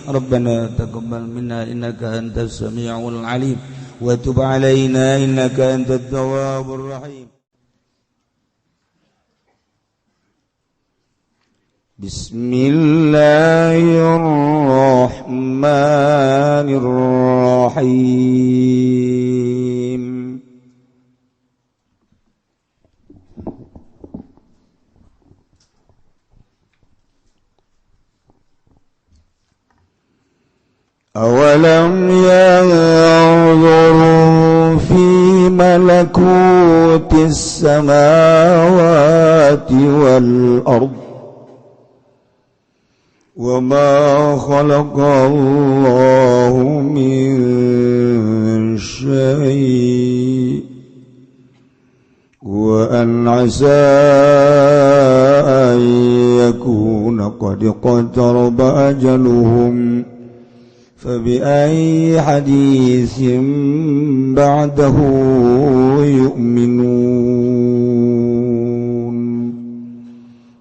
Rabbana taqabbal minna innaka antas samiul alim wa tub alaina innaka antat tawwabur rahim. Bismillahirrahmanirrahim. Awalam yanzuru fi malakutis samawati wal ard وما خلق الله من شيء وأن عسى أن يكون قد اقترب أجلهم فبأي حديث بعده يؤمنون.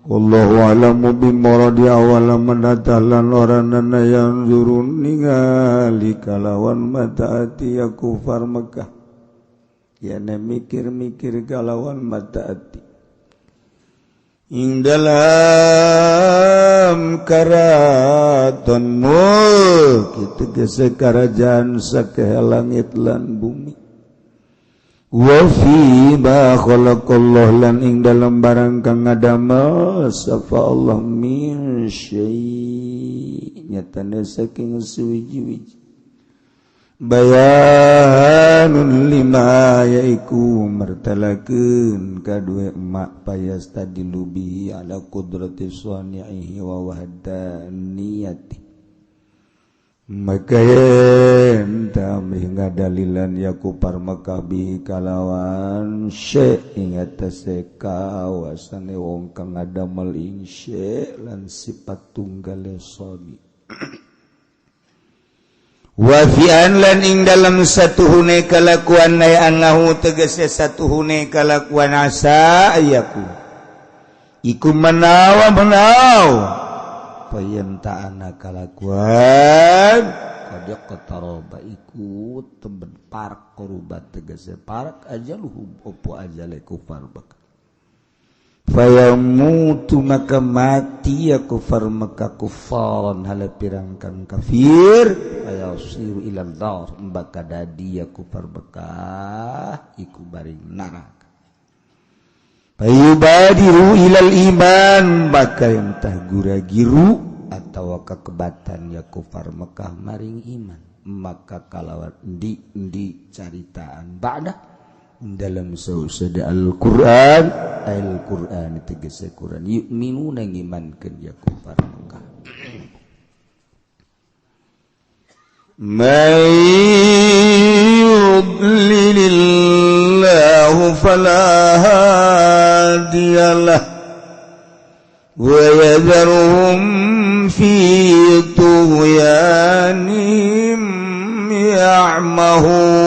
Wallahu a'lamu bimuradi awala manatalan oranana yang zurun ningali kalawan mata ati ya kufar Mekah. Yana mikir-mikir kalawan mata ati. Ing dalam karaton mulk kitu gese karajaan sakehe langit lan bumi. Wa fi ma khalaqallahu lan ing dalam barang kang ngadamel sapa Allah min syai nyatane saking suwiji-wiji bayanun lima yaiku mertelakeun kadue emak payas tadi lubi ala qudrati sani'ihi wa wahdaniyati. Maka yen tamrih ngadalilan ya kupar Mekah bi kalawan syai ing atase kawasane wong kang ngadamel ing syai lan sifat tunggale sani. Wa fi an lan ing dalam satuhune kalakuan ay annahu tegese satuhune kalakuan asa ayaku iku menawa menawa payenta'ana kalakuan qad qatara iku teben park korubat tegese park ajaluhum opo ajale kufar Mekah fayamutu maka mati ya kufar Mekah kufaran hala pirangkang kafir fayasiru ilal dar maka dadi ya kufar Mekah iku baring neraka fayubadiru ilal iman maka yang tah gura-giru atau kekebatan ya kufar Mekah maring iman maka kalawan endi-endi caritaan ba'da dalam sausada Al-Qur'an Al-Qur'an tegese Qur'an yu'minuna ngimankeun ya kufar Mekah may yudlilillahu fala hadiya lah wa yadharuhum fi tughyanihim ya'mahun.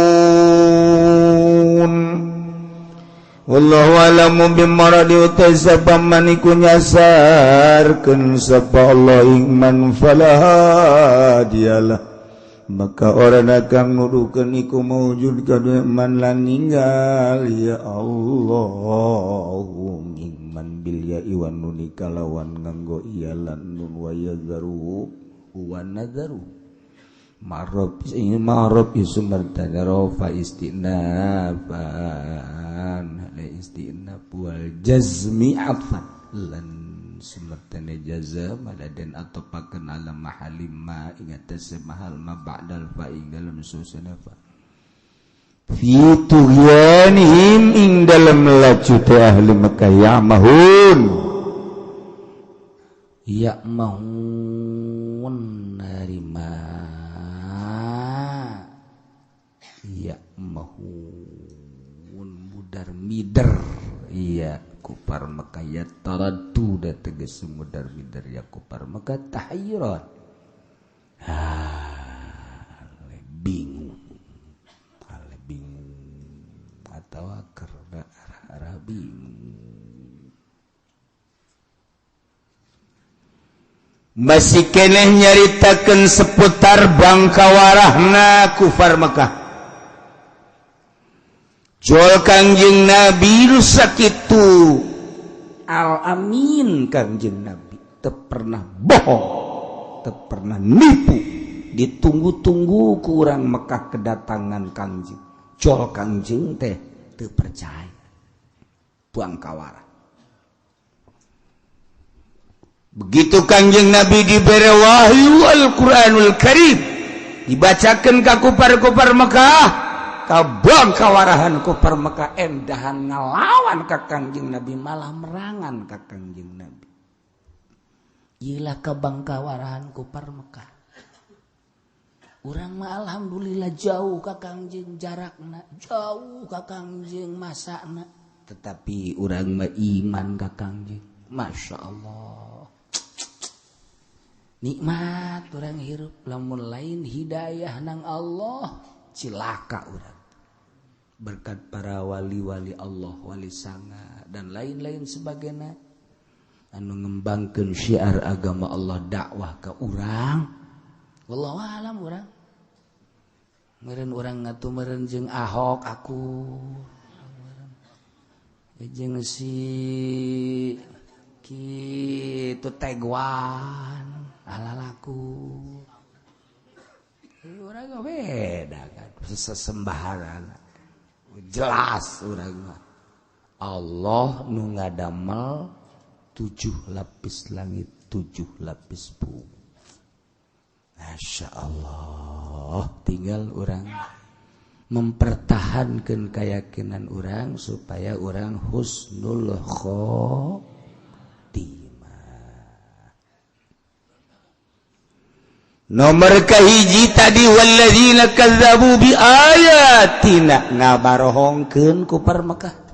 Wallahu a'lamu bimaradi utasaba man iku nyasarkeun sapa Allah ing man fala hadiya lah maka orang akan nuduhkeun iku maujud kadue man lan ninggal ya Allah iman bil ya iwan nuni kalawan nganggo iya lan nun wa yazaru wa nadzaru ma'ruf ma'ruf isumartana rafa istinafan la istinaf wal jazmi afan lan sumertane jazam dan atau paken ala mahalim ma ingat mahal ma ba'dal fa ing dalam susana fa fi tughyanihim ing dalam lacute ahli Mekah ya'mahun ya'mahun narima ya'mahun mudar mider iya kupar Mekah ya taradu da tegas mudar mider ya kupar Mekah tahayyuran bingung bingung atau karena arah-arah bingung. Masih keneh nyaritakeun seputar bangkawarahna kufar Mekah. Jol Kangjeng Nabi nu sakitu al-amin, Kangjeng Nabi teu pernah bohong, teu pernah nipu. Ditunggu-tunggu ku urang Mekah kedatangan Kangjeng. Jol Kangjeng teh teu percaya, bangkawarah. Begitu Kangjeng Nabi diberi wahyu Al-Quranul Karim, dibacakan ka kupar-kupar Mekah, kabang kawarahan kupar Mekah endahan ngalawan ka Kangjeng Nabi, malah merangan ka Kangjeng Nabi. Iyalah kabang kawarahan kupar Mekah. Urang mah alhamdulillah jauh ka Kangjeng jarakna, jauh ka Kangjeng masakna, tetapi urang mah iman ka Kangjeng. Masya Allah, nikmat orang hirup. Lamun lain hidayah nang Allah, cilaka orang. Berkat para wali-wali Allah, wali sanga dan lain-lain sebagainya, anu ngembangkeun syiar agama Allah, dakwah ke urang. Wallahu alam, urang meureun urang ngatu meureun jeung Ahok, aku jeung si kitu Teguan alalaku. Urang beda kan sesembahan, jelas urang mah Allah nu ngadamel 7 lapis langit, 7 lapis bumi. Masya Allah, tinggal urang mempertahankan keyakinan urang supaya urang husnul khotimah. Nomor kahiji tadi walladzina kazzabu bi ayatina, ngabarohongkeun ku Mekah.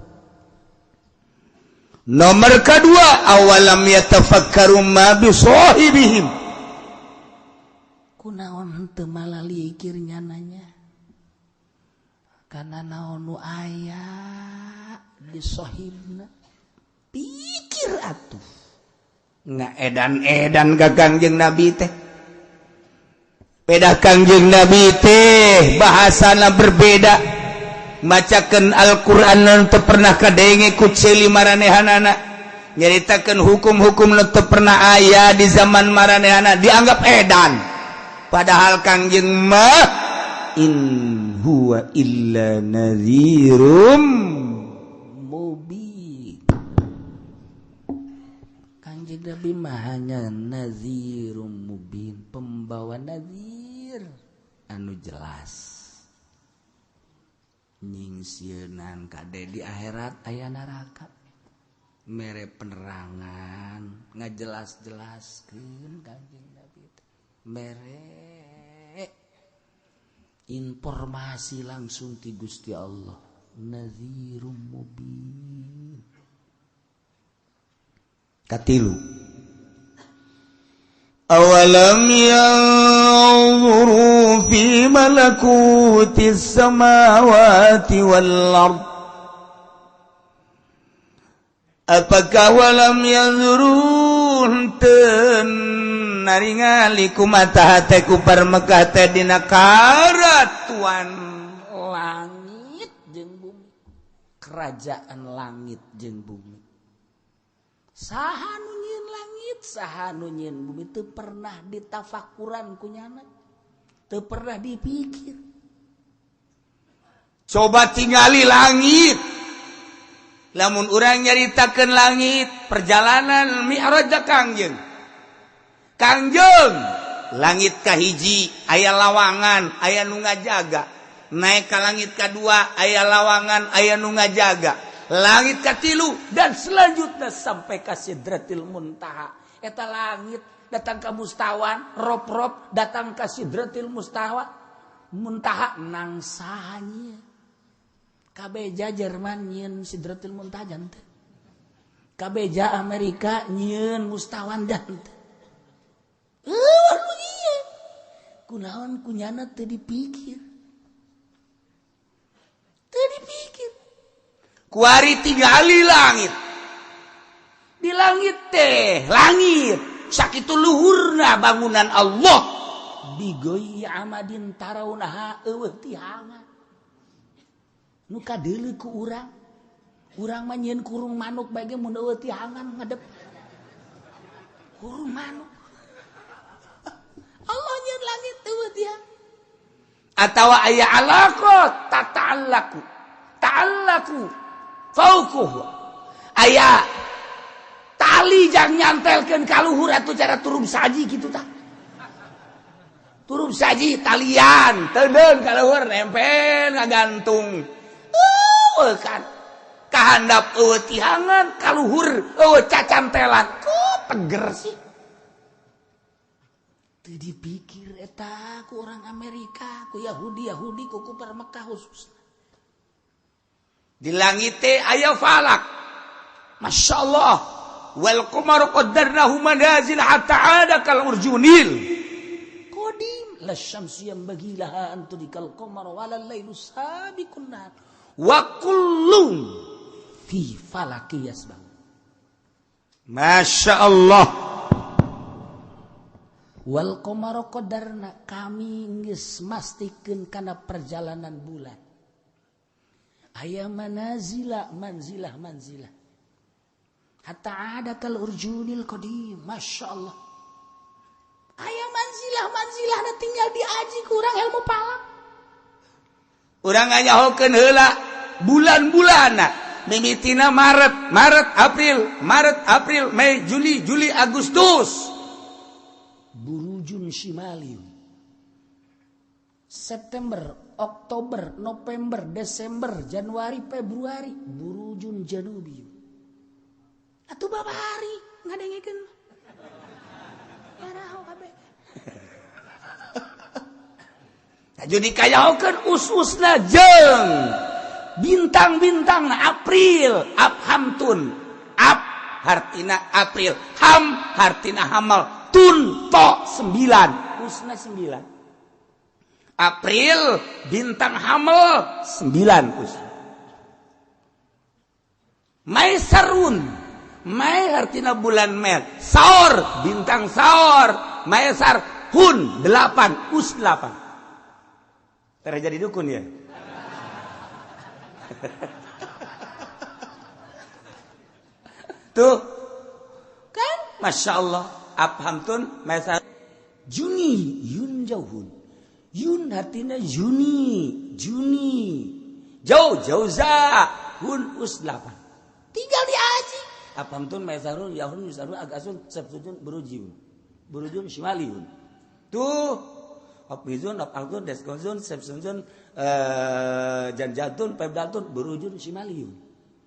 Nomor kedua awalam yatafakkaru ma bi sahibihim. Kunaon henteu malalikir nyananya? Karena naon nu aya di sahibna? Pikir atuh. Ngaedan-edan ka Kangjeng Nabi teh. Beda Kangjeng Nabi teh bahasana berbeda. Macakeun Al-Qur'an teu pernah kadenge ku ceuli maranehanana. Nyaritakeun hukum-hukum nu teu pernah aya di zaman maranehana dianggap edan. Padahal Kangjeng mah in huwa illa nadhirum mubin. Kangjeng Nabi mah hanya nadhirum mubin, pembawa nadhir anu jelas. Nyingsieunan kade di akhirat aya neraka. Mere penerangan ngajelas-jelaskeun Kangjeng Nabi teh. Mere informasi langsung ti Gusti Allah, nadhirum mubin. Katilu awalam yanzuru fi malakutis samawati wal ard. Apakah walam yanzuru henteu naringali kumata hate kupar Mekah teh dina karatuan langit jeung bumi, kerajaan langit jeung bumi. Saha nu nyieun langit, saha nu nyieun bumi teu pernah ditafakuran ku nyana, teu pernah dipikir. Coba tingali langit. Lamun urang nyaritakeun langit, perjalanan Mi'raj Kangjeng. Kangjeng langit kahiji aya lawangan, aya nu ngajaga. Naik ka langit kadua aya lawangan, aya nu ngajaga. Langit katilu dan selanjutnya sampai ka Sidratil Muntaha. Eta langit datang ka mustawan, rop-rop datang ka Sidratil Mustawa, Muntaha nang sahanya. Kabeja Jerman nyieun Sidratil Muntaha janten. Kabeja Amerika nyieun mustawan janten. Kunaon kunyana teu dipikir. Teu dipikir. Kuari tingali langit. Di langit teh, langit Sakitu luhurna bangunan Allah. Bigoi amadin tarawunaha eueuh tihangan. Nu kadeuleu ku urang. Urang mah nyieun kurung manuk bae ge mun eueuh tihangan ngadep. Kurung manuk. Allah nyieun langit eueuh tihangan. Atawa aya alaqat tata'allaku. Ta'allaku fauquhu. Aya tali jang nyantelkeun ka luhur atuh cara turun saji kitu tah. Turun saji talian teudeun ka luhur nempel ngagantung. Eueuh kan kahandap eueuh tihangan ka luhur eueuh cacantelan. Kok teger sih? Teu dipikir eta ku orang Amerika, ku Yahudi, Yahudi ku kufar Mekah khususna. Di langit teh aya falak. Masya Allah. Wal qamaru qaddarnahu manazil hatta ada kal urjunil qadim la syamsu yanbaghi laha an tudrikal qamar wala lailu sabiqun nahar wa kullun fi falaki yasbah. Masya Allah. Wal qamaru qaddarna, kami geus mastikeun kana perjalanan bulan. Aya manazila manzilah manzilah hatta ada kal urjunil qadim. Masya Allah. Aya manzilah manzilah na tinggal diaji kurang ilmu palak. Urang nganyahokeun heula bulan-bulanna. Mimitina Maret, Maret, April, Maret, April, Mei, Juli, Juli, Agustus. Burujun Shimaliun. September, Oktober, November, Desember, Januari, Februari, Burujun Janubiun. Atuh babari ngadengekeun. Yaraho kabeh. Jadi kayahokeun us-usna jeung bintang-bintang April, Abhamtun. Ab hartina April, ham hartina hamal, tun to 9, usna 9. April bintang hamel 9 usna. Maisarun, Mai hartina bulan Mei, saur bintang saur, Maisar hun 8, us 8. Terjadi dukun ya. Tuh kan Masya Allah. Abhamtun Maisar Juni Yun jauhun. Yun hartina Juni, Juni. Jauh jauza hun us 8. Tinggal diaji. Abhamtun Maisarun Yahun Yusarun Agasun Sabsujun Burujun. Burujun Shimaliun. Tuh Abizun, Abaltun, Deskonzun, Sebsunzun, Janjatun, Pebdatun, Burujun Shimaliun.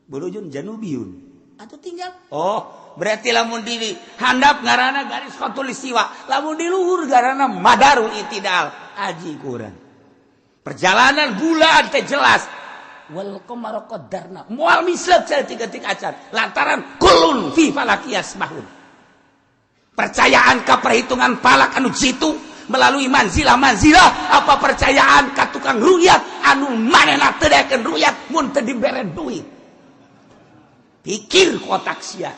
Burujun Janubiun. Atau tinggal. Oh, berarti lamun di handap ngarana garis khatulistiwa, lamun di luhur ngarana madarul itidal. Aji kurang. Perjalanan bulan teh jelas. Wal qamaru qaddarna. Moal mislek saeutik-eutik acan. Lantaran kullun fi falaki yasbahun. Percayaan ka perhitungan falak anu jitu melalui manzilah-manzilah, apa percayaan ka tukang ruyat anu manehna teu daekeun ruyat mun teu dibere duit. Pikir kotak sia.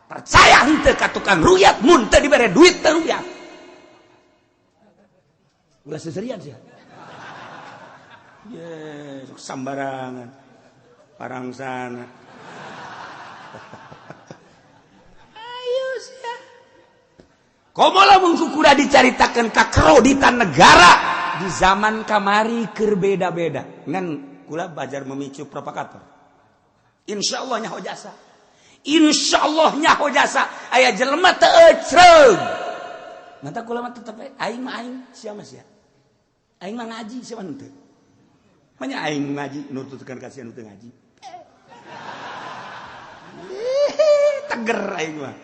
Percaya henteu ka tukang ruyat mun teu dibere duit teu ruyat. Ulah seserian sia. Ye, sok sambarangan. Parangsana. Ayo sia. Komo lamun kukura dicaritakeun ka kreditan negara di zaman kamari keur beda-beda. Ngan kula bajar memicu provokator. Insyaallah nyaho jasa. Insyaallah nyaho jasa. Aya jelema teu ecreug. Mata kula mah tetep aing mah aing, sia mah sia. Aing mah ngaji sia mah henteu. Manya aing ngaji nututkeun ka sia nu teu ngaji. Teger aing mah.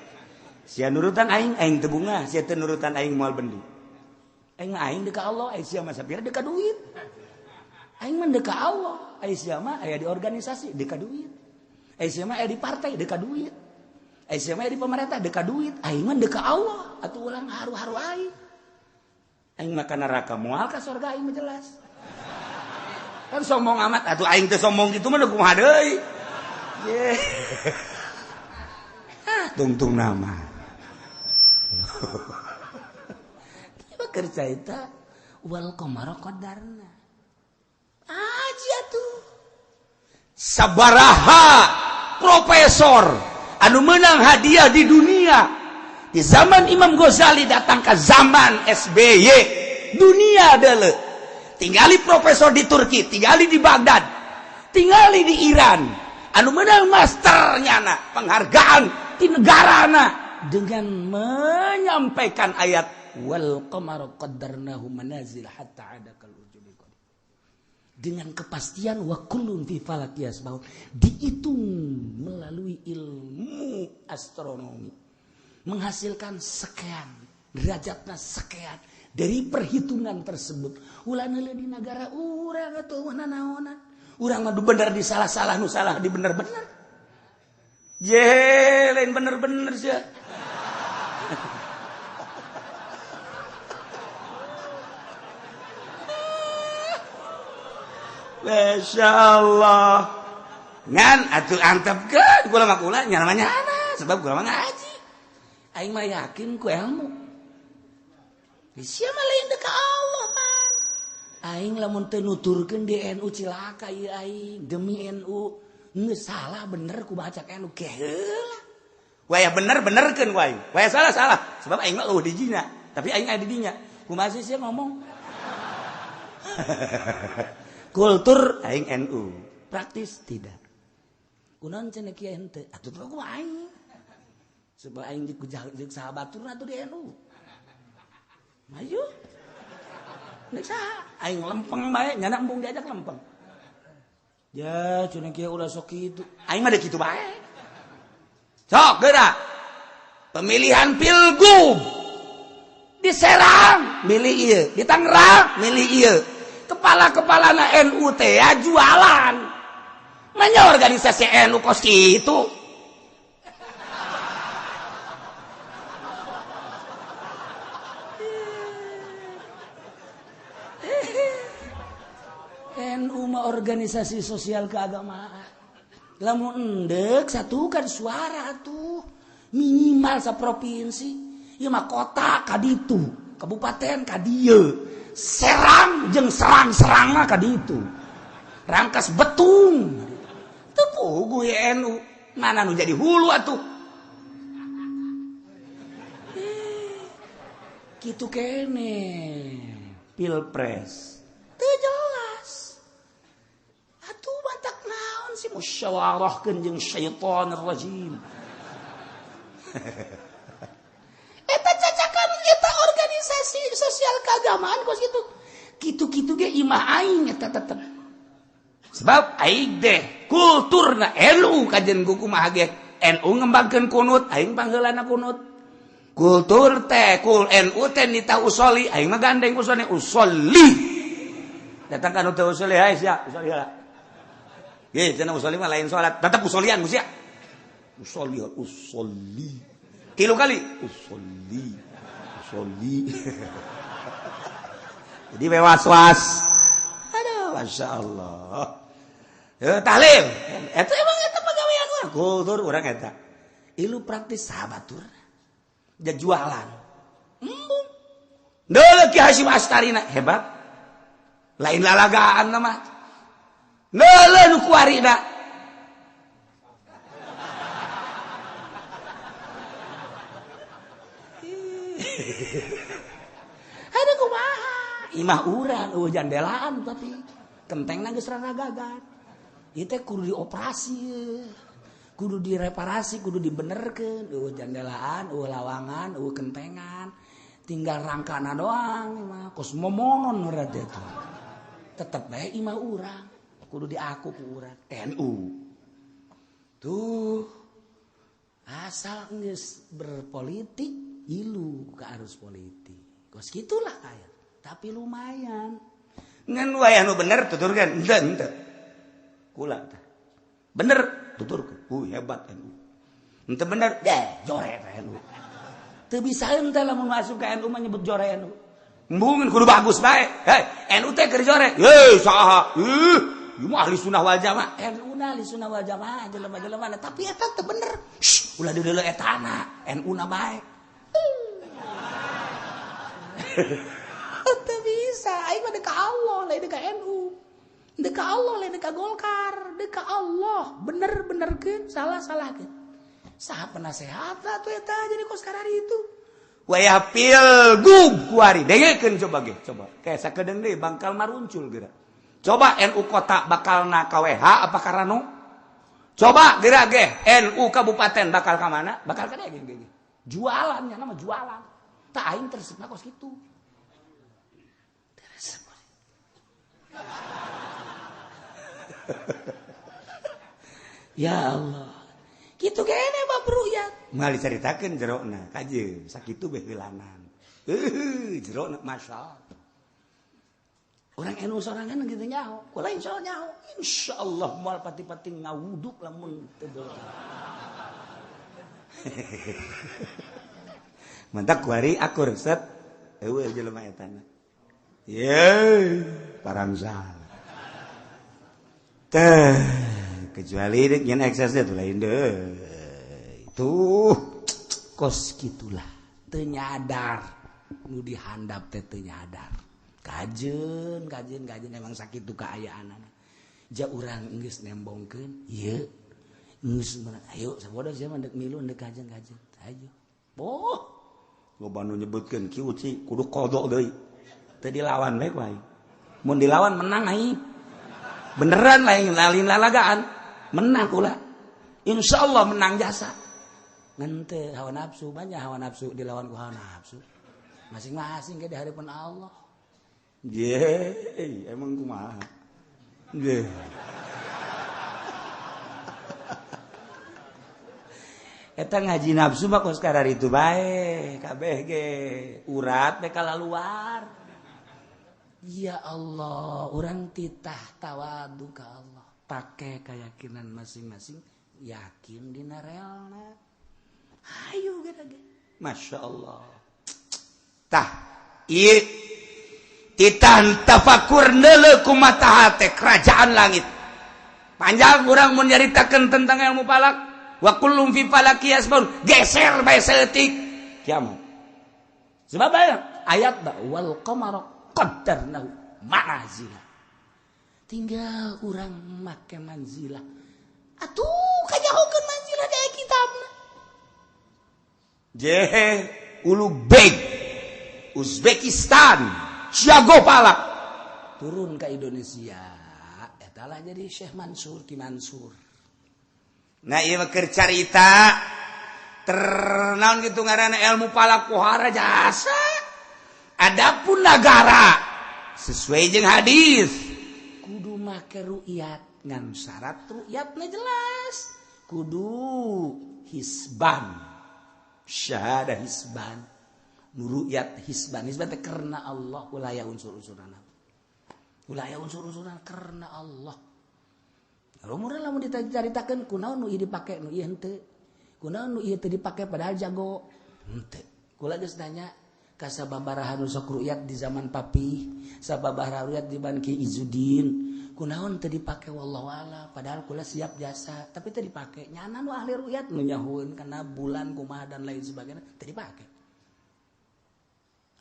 Sia nurutan aing, aing teu bungah, sia teu nurutan aing moal bendi. Aing mah aing deka Allah, aing sia mah sapira deka duit. Aing mah deka Allah, aing sia mah aya di organisasi deka duit. Aing sia mah aya di partai deka duit. Aing sia mah aya di pemerintah deka duit. Aing mah deka Allah, atuh ulang haru-haru aing. Aing mah ka neraka moal ka surga aing mah jelas. Kan sombong amat atuh aing teh sombong kitu mah kumaha deui. Ye. Ah, tungtung nama. Tiba kerja eta wal qamara qadarna. Aja tuh. Sabaraha profesor anu menang hadiah di dunia. Di zaman Imam Ghazali datang ke zaman SBY, dunia dele. Tinggali profesor di Turki, tinggali di Baghdad, tinggali di Iran. Anu menang masternya na, penghargaan di negara na dengan menyampaikan ayat wal qamara qaddarnahu manazil hatta ada kal ujubil qadim. Dengan kepastian wa kullun fi falaki yasbahun, dihitung melalui ilmu astronomi, menghasilkan sekian derajatna sekian. Dari perhitungan tersebut ulah neuleuh di negara urang atuh nanaonan. Urang mah bener di salah-salah, nu salah di bener-bener. Ye, lain bener-bener sia. Masya Allah. Ngan atuh antepkeun kula mah kula nya namanya sebab kula mah ngaji. Aing mah yakin ku ilmu. Sia mah lain deuk ka Allah pan. Aing lamun teu nuturkeun di NU cilaka ieu aing demi NU. Geus salah bener ku baca NU ke heula. Waya bener benerkeun ku aing. Waya salah salah sebab aing mah eueuh di dinya, tapi aing aya di dinya. Kumaha sih sia ngomong? Kultur aing NU, praktis tidak. Kunaon cenah kieu henteu? Atuh teh ku aing. Sebab aing jeung sahabaturna atuh di NU. Maju. Nek saha? Aing lempeng bae, nyana embung diajak lempeng. Ya, cenah kieu ulah sok kitu. Aing mah deuk kitu bae. Sok geura. Pemilihan Pilgub di Serang milih ieu, di Tangerang milih ieu. Kepala-kepalana NU teh ya jualan. Manya organisasi NU kos kitu. NU mah organisasi sosial keagamaan. Lamun endek satukan suara tuh minimal saprovinsi. Ieu mah kota kaditu, kabupaten kadieu. Serang jeung serang-serang mah kaditu. Rangkas Betung. Teu puguh NU. Mana nu jadi hulu atuh. Kitu kene Pilpres. Teu jelas. Atuh batak naon sih musyawarahkeun jeung syaitonir rajim. Eta cacakan eta organisasi sosial keagamaan kos kitu. Kitu-kitu ge imah aing eta tetep. Sebab aing teh kulturna NU kajen ku kumaha ge NU ngembangkeun kunut, aing pangheulana kunut. Kultur teh kul NU teh nita usoli, aing mah gandeng usoli usoli. Datang ka nu teu usoli hae sia, usoli heula. Ye, cenah usoli mah lain salat, tetep usolian ku sia. Usoli, usoli. Tilu kali usoli, usoli. Jadi was-was. Aduh, Masya Allah. Ya, tahlil. Eta emang eta pagawean urang, kultur urang eta. Ilu praktis sahabatur. Dia jualan. Embung. Deuleu Ki Hasyim Astarina hebat. Lain lalagaan mah. Deuleu nu kuarina. Ada kumaha? Imah urang eueuh jandelaan tapi kentengna geus raragagan. Ieu teh kudu dioperasi, kudu direparasi, kudu dibenerkeun. Eueuh jandelaan, eueuh lawangan, eueuh kentengan. Tinggal rangkana doang imah kos momonon urang teh. Tetep bae imah urang, kudu diaku ku urang NU. Tuh asal geus berpolitik ilu ke arus politik. Kos gitulah aya. Tapi lumayan. Ngan wayah nu bener tuturkeun, henteu henteu. Kula tah. Bener tuturkeun. Hebat NU. Henteu bener, deh jore teh NU. Teu bisa henteu lamun masuk ka NU mah nyebut jore NU. Embungeun kudu bagus bae. Hei, NU teh keur jore. Hei, saha? Ih, ieu mah ahli sunnah wal jamaah. NU na ahli sunnah wal jamaah jelema-jelema tapi eta teu bener. Shh, ulah deuleu etana, NU na bae. Teu bisa, aing mah deuk ka Allah, lain deuk ka NU. Deuk ka Allah, lain deuk ka Golkar, deuk ka Allah. Bener-benerkeun, salah-salahkeun. Saha penasehat atuh eta jadi kos karari itu. Wayah pilgub kuari dengekeun coba ge, coba. Kayak sakedeung deui bangkal maruncul geura. Coba NU kota bakal na KWH apa Karano? Coba geura ge NU kabupaten bakal ka mana? Bakal ka ge ge. Jualan nya nama jualan. Tah aing teresepna kos kitu. Teresep. Ya Allah. Kitu kene bab ru'yat. Moal dicaritakeun jerona kajeun sakitu beh heulanan. Jerona masyaallah. Orang NU sorangan gitu nyaho, kula insyaallah nyaho. Insyaallah moal pati-pati ngawuduk lamun teu boleh. Mantak kuari akur set eueuh jelema eta na. Ye, parangsa. Teh, kecuali deuk nyen ekses teh lain deui. Tuh, kos kitulah. Teu nyadar nu dihandap teh teu nyadar. Kajeun, kajeun, kajeun emang sakitu kaayaanana. Ja urang geus nembongkeun, ieu geus ayo sabodo sia mah deuk milu deuk kajeun-kajeun. Ayo. Boh, loba nu nyebutkeun Ki Uci kudu kodok deui. Teu dilawan bae ku aing. Mun dilawan menang aing. Beneran lain lalin lalagaan, menang kula. Insyaallah menang jasa. Ngan teu hawa nafsu, banyak hawa nafsu dilawan ku hawa nafsu. Masing-masing ge di hadapan Allah. Ye, emang kumaha? Ye. Eta ngaji nafsu mah kos kararitu bae, kabeh ge urat bae kalaluar. Ya Allah, urang titah tawadu ka Allah. Pake keyakinan masing-masing, yakin dina realna. Hayu geura ge. Masya Allah. Tah, ieu titah tafakur neuleuh kumaha teh kerajaan langit. Panjang urang mun nyaritakeun tentang ilmu falak. Wa kullum fi falaki yasbun, geser bae saeutik kiamat. Sebab ayat da wal qamara qaddarnahu manazila. Tinggal urang make manzilah. Atuh kanyahokeun manzilah da kitabna. Je Ulubeg Uzbekistan jago palak turun ke Indonesia eta lah jadi Syekh Mansur Ki Mansur. Nah ieu mah keur carita ternaon kitu ngaranna ilmu palak pohara jasa. Adapun nagara sesuai jeung hadis kudu make ru'yat ngan syarat ru'yatna jelas kudu hisban syahadah hisban ru'yat hisban hisban teh karena Allah ulah aya unsur-unsurna ulah aya unsur-unsurna karena Allah. Rumurna lamun dicaritakeun kunaon nu ieu dipake nu ieu henteu. Kunaon nu ieu teu dipake padahal jago. Henteu. Kula geus nanya ka sababaraha nu sok ru'yat di zaman papi, sababaraha ru'yat di zaman Ki Izudin. Kunaon teu dipake wallahu a'lam, padahal kula siap jasa, tapi teu dipake. Nyana nu ahli ru'yat nu nyahueun kana bulan kumaha dan lain sebagainya teu dipake.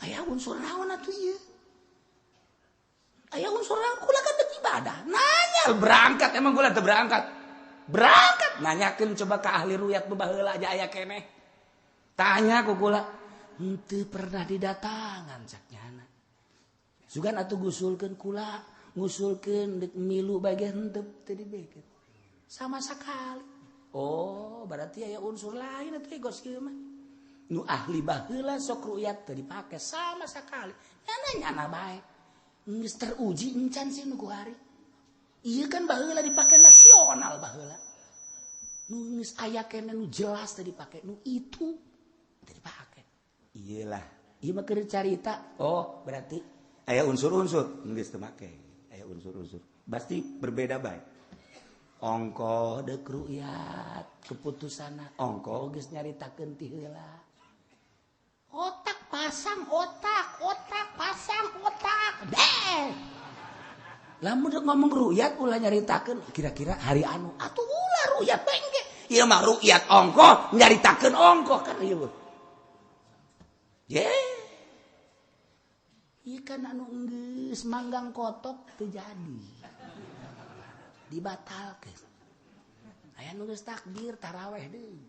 Aya unsur naon atuh ieu? Aya unsur naon kula kan deuk ibadah. Nanya berangkat emang kula teu berangkat. Berangkat nanyakeun coba ka ahli ru'yat baheula aja aya keneh. Tanya ku kula, henteu pernah didatangan cak nyana. Sugan atuh gusulkeun kula, ngusulkeun deuk milu bae henteu teu dibekeun. Sama sekali. Oh, berarti aya unsur lain atuh gos kieu mah. Nu ahli baheula sok ru'yat teu dipake sama sekali. Nyana nyana bae. Geus teruji encan sih nu kuari. Ieu kan baheula dipake nasional baheula. Nu geus aya keneh nu jelas teu dipake, nu itu teu dipake. Iyalah, ieu mah keur carita. Oh, berarti aya unsur-unsur geus teu make. Aya unsur-unsur. Pasti berbeda bae. Ongkoh deuk ru'yat keputusanna, ongkoh geus nyaritakeun ti heula. Otak pasang otak, otak pasang otak. Deh. Lamun dek ngomong ru'yat ulah nyaritakeun kira-kira hari anu atuh ulah ru'yat bengke. Ieu mah ru'yat ongkoh nyaritakeun ongkoh kan ieu. Ye. kan anu geus manggang kotok teu jadi. Dibatalkeun. Aya nu geus takbir taraweh deui.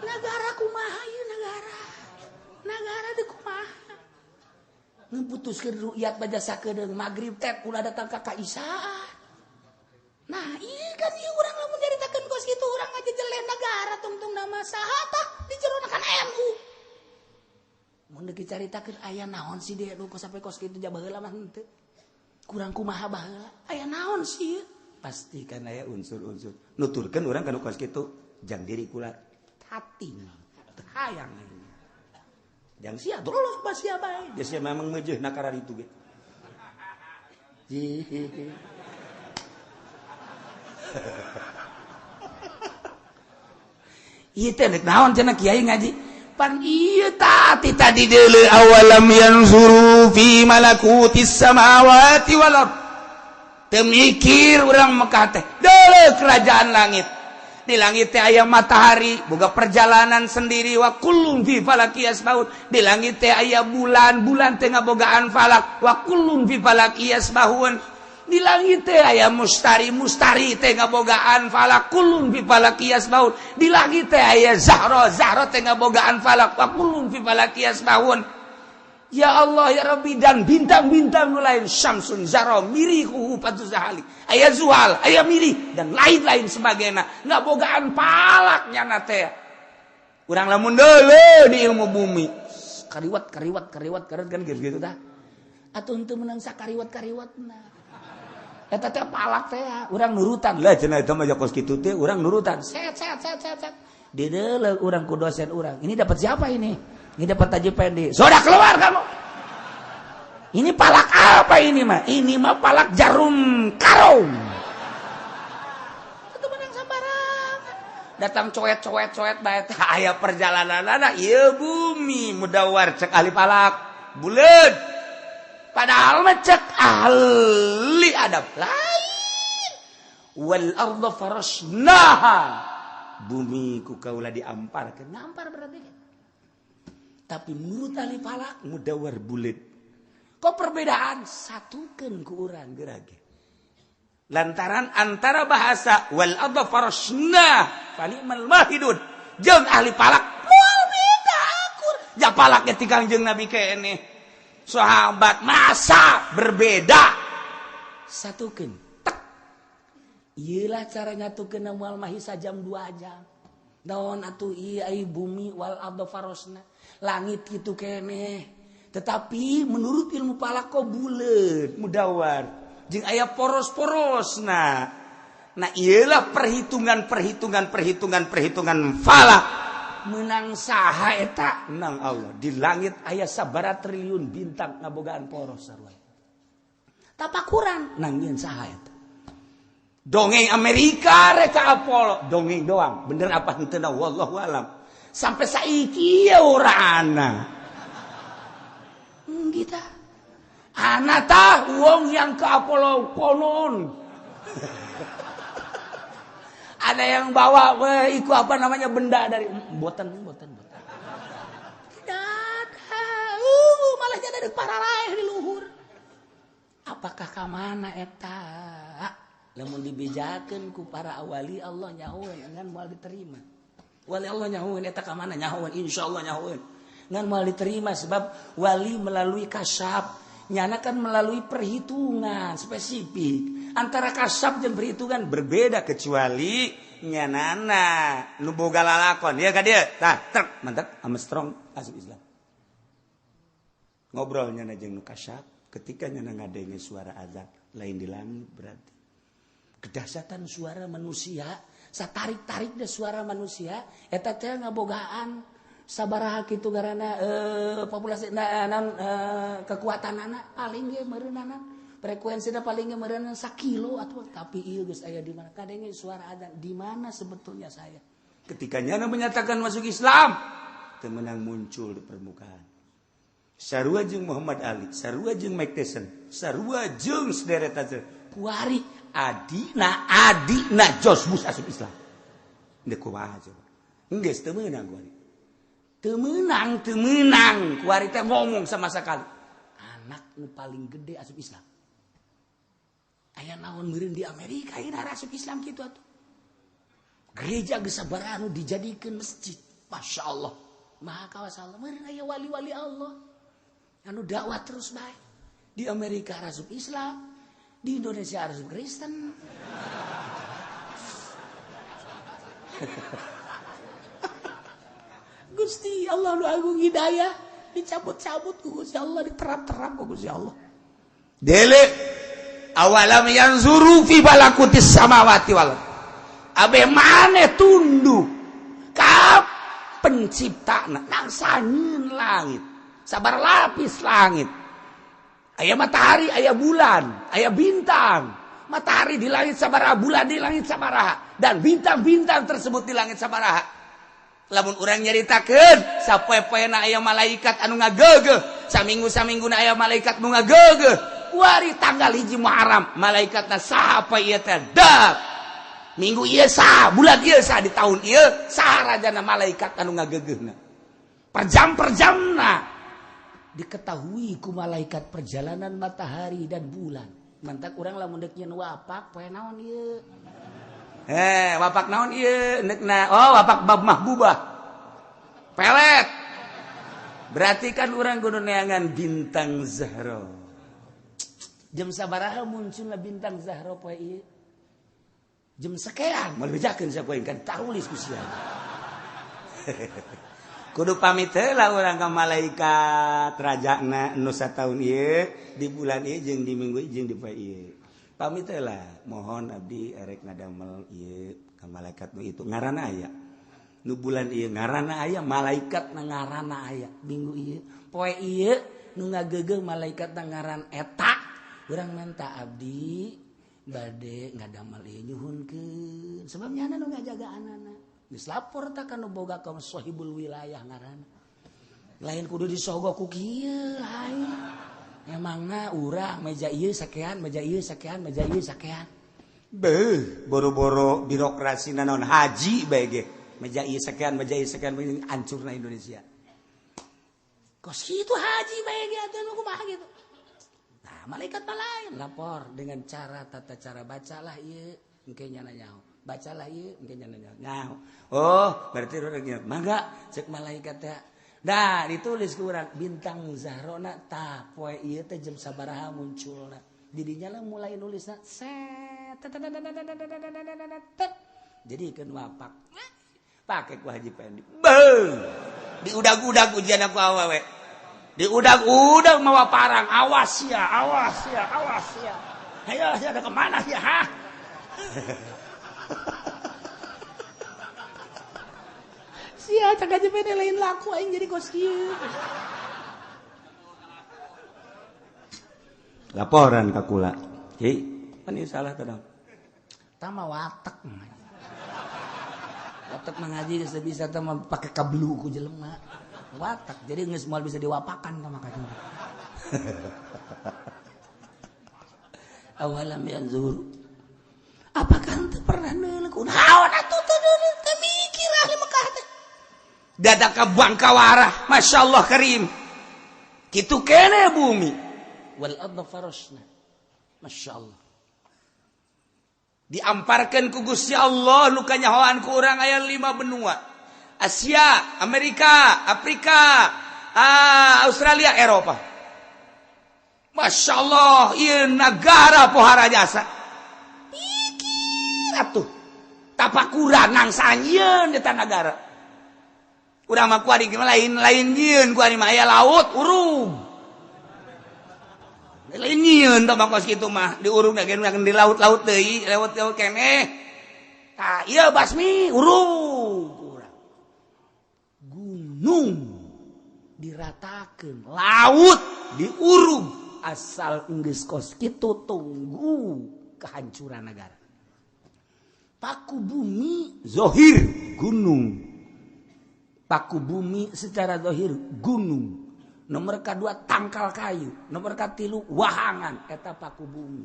Nagara kumaha ieu nagara? Nagara teh kumaha? Ngaputuskeun rukyat baca sakedeung magrib teh ulah datang ka Kaisaan. Nah, ieu kan ieu urang lamun nyaritakeun kos kitu urang ngajejelen nagara tungtung nama saha tah di jerona kan NU. Mun deuk dicaritakeun aya naon sih dia nu sampai kos kitu ja baheula mah henteu. Kurang kumaha baheula. Aya naon sih? Pasti kan aya unsur-unsur. Nuturkeun urang kana kos kitu jang diri kula hati teu hayang. Jang sia terus pas sia bae. Dia sia memang meujeuh na karar itu ge. Ieu teh deuk naon cenah kiai ngaji? Pan ieu tati tadi deuleu awalam yanzuru fi malakutis samawati wal ard. Teu mikir urang Mekah teh. Deuleu kerajaan langit. Di langit teh aya matahari, boga perjalanan sendiri wa kullun fi falaki yasbahun. Di langit teh aya bulan, bulan teh ngabogaan falak wa kullun fi falaki yasbahun. Di langit teh aya mustari, mustari teh ngabogaan falak kullun fi falaki yasbahun. Di langit teh aya zahra, zahra teh ngabogaan falak wa kullun fi falaki yasbahun. Ya Allah ya Rabbi, dan bintang-bintang nu lain Syamsun Zahra mirihu patu zahali aya Zuhal aya mirih dan lain-lain sebagainya ngabogaan palaknya na teh. Urang lamun deuleu di ilmu bumi kariwat kariwat kariwat kariwat kan gitu tah atuh henteu meunang sakariwat kariwatna eta teh palak teh urang nurutan lah cenah eta mah kos kitu teh urang nurutan set set set set set di deuleu urang ku dosen urang ini dapat siapa ini? Ini dapat Haji Pendi. Sudah keluar kamu. Ini palak apa ini mah? Ini mah palak jarum karung. Itu menang sambarangan. Datang coet-coet-coet bae teh aya perjalananana ieu bumi mudawar cek ahli palak. Buleud. Padahal mah cek ahli adab lain. Wal arda farasnaha. Bumi ku kaula diamparkeun. Ngampar berarti. Tapi menurut ahli falak mudawar bulet. Kok perbedaan satukan ku urang gerage. Lantaran antara bahasa wal arda farasna fa ni'mal mahidun jeung ahli falak moal beda akur. Ja palaknya tikang jeung Nabi keneh. Sahabat masa berbeda. Satukeun. Tek. Ieulah cara nyatukeun moal mahisa jam 2 jam. Naon atuh ieu ai bumi wal arda farasna. Langit gitu keneh. Tetapi menurut ilmu falak kok buleut, mudawar. Jeung aya poros-porosna. Nah, iyalah perhitungan perhitungan perhitungan perhitungan falak. Menang saha eta? Menang Allah. Di langit aya sabaraha triliun bintang ngabogaan poros sarua. Tapakuran nangieun saha eta? Dongeng Amerika reka Apollo, dongeng doang. Bener apa henteu wallahu alam. Sampai saiki ya ora ana. Kita ana tah wong yang ke Apollo konon. Ada yang bawa iku apa namanya benda dari botan botan botan. Tidak ada. Malah jadi para lain di luhur. Apakah ka mana eta? Lamun dibejakeun ku para awali Allah nyahoeun ngan moal diterima. Wali Allah nyahoeun eta ka mana nyahoeun insyaallah nyahoeun. Ngan moal diterima sebab wali melalui kasab, nyana kan melalui perhitungan spesifik. Antara kasab jeung perhitungan berbeda kecuali nyanana nu boga lalakon ya ka dieu. Tah trek mantap Armstrong asup Islam. Ngobrol nyana jeung nu kasab ketika nyana ngadenge suara azan lain di langit berarti. Kedahsyatan suara manusia, satarik-tarik deh suara manusia, eta teh ngabogaan sabaraha kitu garana populasi kekuatan anak paling ge meureunana frekuensina paling ge meureunana sakilo atuh tapi ieu geus aya di mana kadenge suara adzan di mana sebetulnya saya ketika nyana menyatakan masuk Islam teu meunang muncul di permukaan. Sarua jeung Muhammad Ali, sarua jeung Mike Tyson, sarua jeung sederet aja. Kuari adina adina George Bush asup Islam. Deuk kumaha coba? Geus teu meunang kuari. Teu meunang, teu meunang kuari teh ngomong sama sekali. Anak nu paling gede asup Islam. Aya naon meureun di Amerika ayeuna asup Islam kitu atuh. Gereja geus sabaraha nu dijadikeun masjid. Masya Allah. Maha kawasa Allah. Meureun aya wali-wali Allah anu dakwah terus bae. Di Amerika asup Islam, di Indonesia asup Kristen. Gusti Allah nu agung hidayah dicabut-cabut ku Gusti Allah, diterap-terap ku Gusti Allah. Dele awalam yanzuru fi balakutis samawati wal abe maneh tunduk ka penciptana nangsanyeun langit sabar lapis langit aya matahari aya bulan aya bintang matahari di langit sabaraha bulan di langit sabaraha dan bintang-bintang tersebut di langit sabaraha. Lamun urang nyaritakeun sapoe-poena aya malaikat anu ngageugeuh saminggu-samingguna aya malaikat nu ngageugeuh wari tanggal 1 Muharram malaikatna saha ieu teh dap minggu ieu saha bulan ieu saha di tahun ieu saha rajana malaikat anu ngageugeuhna per jam per jamna diketahui ku malaikat perjalanan matahari dan bulan. Mantak urang lamun deuk nyeun wapak poe naon ieu? Wapak naon ieu neukna? Oh, wapak bab mahbubah. Pelet. Berarti kan urang kudu neangan bintang Zahra. Jam sabaraha munculna bintang Zahra poe ieu? Jam sekian moal bejakeun sapoe kan tarulis ku sia. Kudu pamit heula urang ka malaikat rajana nu sataun ieu di bulan ieu jeung di minggu ieu jeung di poe ieu. Pamit heula, mohon abdi erek ngadamel ieu ka malaikat nu itu ngaranna aya. Nu bulan ieu ngaranna aya, malaikat na ngaranna aya. Minggu ieu poe ieu nu ngageugeuh malaikat na ngaran eta. Urang menta abdi bade ngadamel ieu nyuhunkeun sebab nyana nu ngajagaanana. Geus lapor tah ka nu boga ka sahibul wilayah ngaranna. Lain kudu disogo ku kieu lain. Emangna urang meja ieu sakean, meja ieu sakean, meja ieu sakean. Beuh, boro-boro birokrasi naon haji bae ge. Meja ieu sakean, meja ieu sakean hancurna Indonesia. Kos kitu haji bae ge atuh nu kumaha gitu. Nah, malaikat mah lain lapor dengan cara tata cara bacalah ieu engke nyana nyaho. Bacalah ieu engke nyana nyaho. Oh, berarti urang mangga cek malaikat teh. Nah, ditulis ku urang bintang Zahrona tah poe ieu teh jam sabaraha munculna. Didinya lah mulai nulisna set jadi keun wapak. Pake ku Haji Pendi. Beuh. Diudag-udag ujian aku awewe. Diudag-udag mawa parang, awas ya, awas ya, awas ya. Ayo, ada kemana ya, ha? Sia cak Haji Pendi lain laku aing jadi kos kieu. Laporan ka kula. Ki, pan ieu salah teh. Tama watek. Watak mengaji geus bisa teh mah pake kablu ku jelema. Watak jadi geus moal bisa diwapakan tah maka. Awalam yanzur. Apakah henteu pernah neuleuk naon atuh teu neuleuk teu mikir ahli Mekah teh. Dadak ka bangkawara, masyaallah karim. Kitu keneh bumi. Wal ardha farashna. Masyaallah. Diamparkan ku Gusti Allah nu kanyahoan ku urang aya 5 benua. Asia, Amerika, Afrika, Australia, Eropa. Masya Allah, ieu nagara pohara jasa. Pikir atuh. Tapakuran nangsa nyieun eta nagara. Urang mah kuari lain-lain nyieun kuari mah aya laut urung. Lain nyieun tah mah kos kitu mah diurung da di laut-laut deui, laut-laut keneh. Tah ieu basmi urung urang. Gunung diratakeun, laut diurung. Asal geus kos kitu tunggu kehancuran negara. Paku bumi zohir gunung. Paku bumi secara zohir gunung. Nomor kedua tangkal kayu, nomor katilu wahangan eta paku bumi.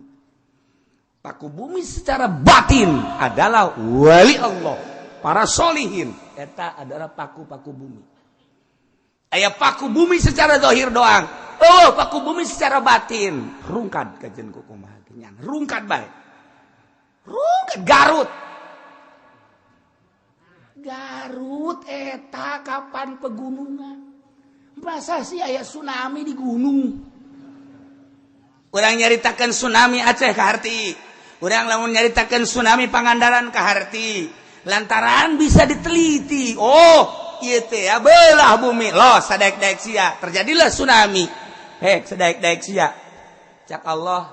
Paku bumi secara batin adalah wali Allah, para solihin eta adalah paku-paku bumi. Aya paku bumi secara zohir doang. Oh, paku bumi secara batin rungkad kajen ku kumaha nya rungkad bae. Rungkad Garut. Garut eta kapan pegunungan? Masa sih aya tsunami di gunung? Urang nyaritakeun tsunami Aceh kaharti. Urang lamun nyaritakeun tsunami Pangandaran kaharti. Lantaran bisa diteliti. Oh, ieu teh ya belah bumi. Loh, sadaek-daek sia, terjadilah tsunami. Hek sadaek-daek sia. Cak Allah,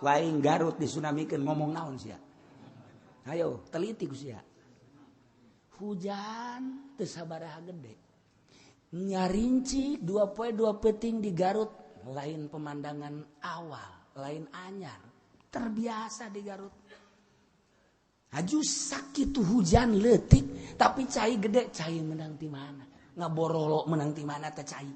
waing Garut disunamikeun ngomong naon sia? Ayo, teliti ku sia. Hujan teu sabaraha gede. Nyarinci 2 poe 2 peting di Garut, lain pemandangan awal, lain anyar, terbiasa di Garut. Aju sakitu hujan leutik tapi cai gede, cai menang ti mana? Ngaborolo menang ti mana teh cai?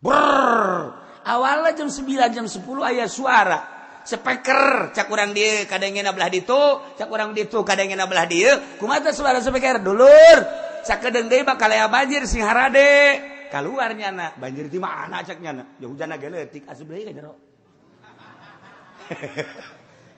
Brrr. Awalnya jam 9 jam 10 aya suara speaker cak urang dieu kadengena belah ditu, cak urang ditu kadengena belah dieu. Kumaha teh suara speaker dulur? Sakedeung deui bakal aya banjir sing harade. Kaluar nyana, banjir di mana cak nyana? Ya hujan ge leutik asup deui ka jero.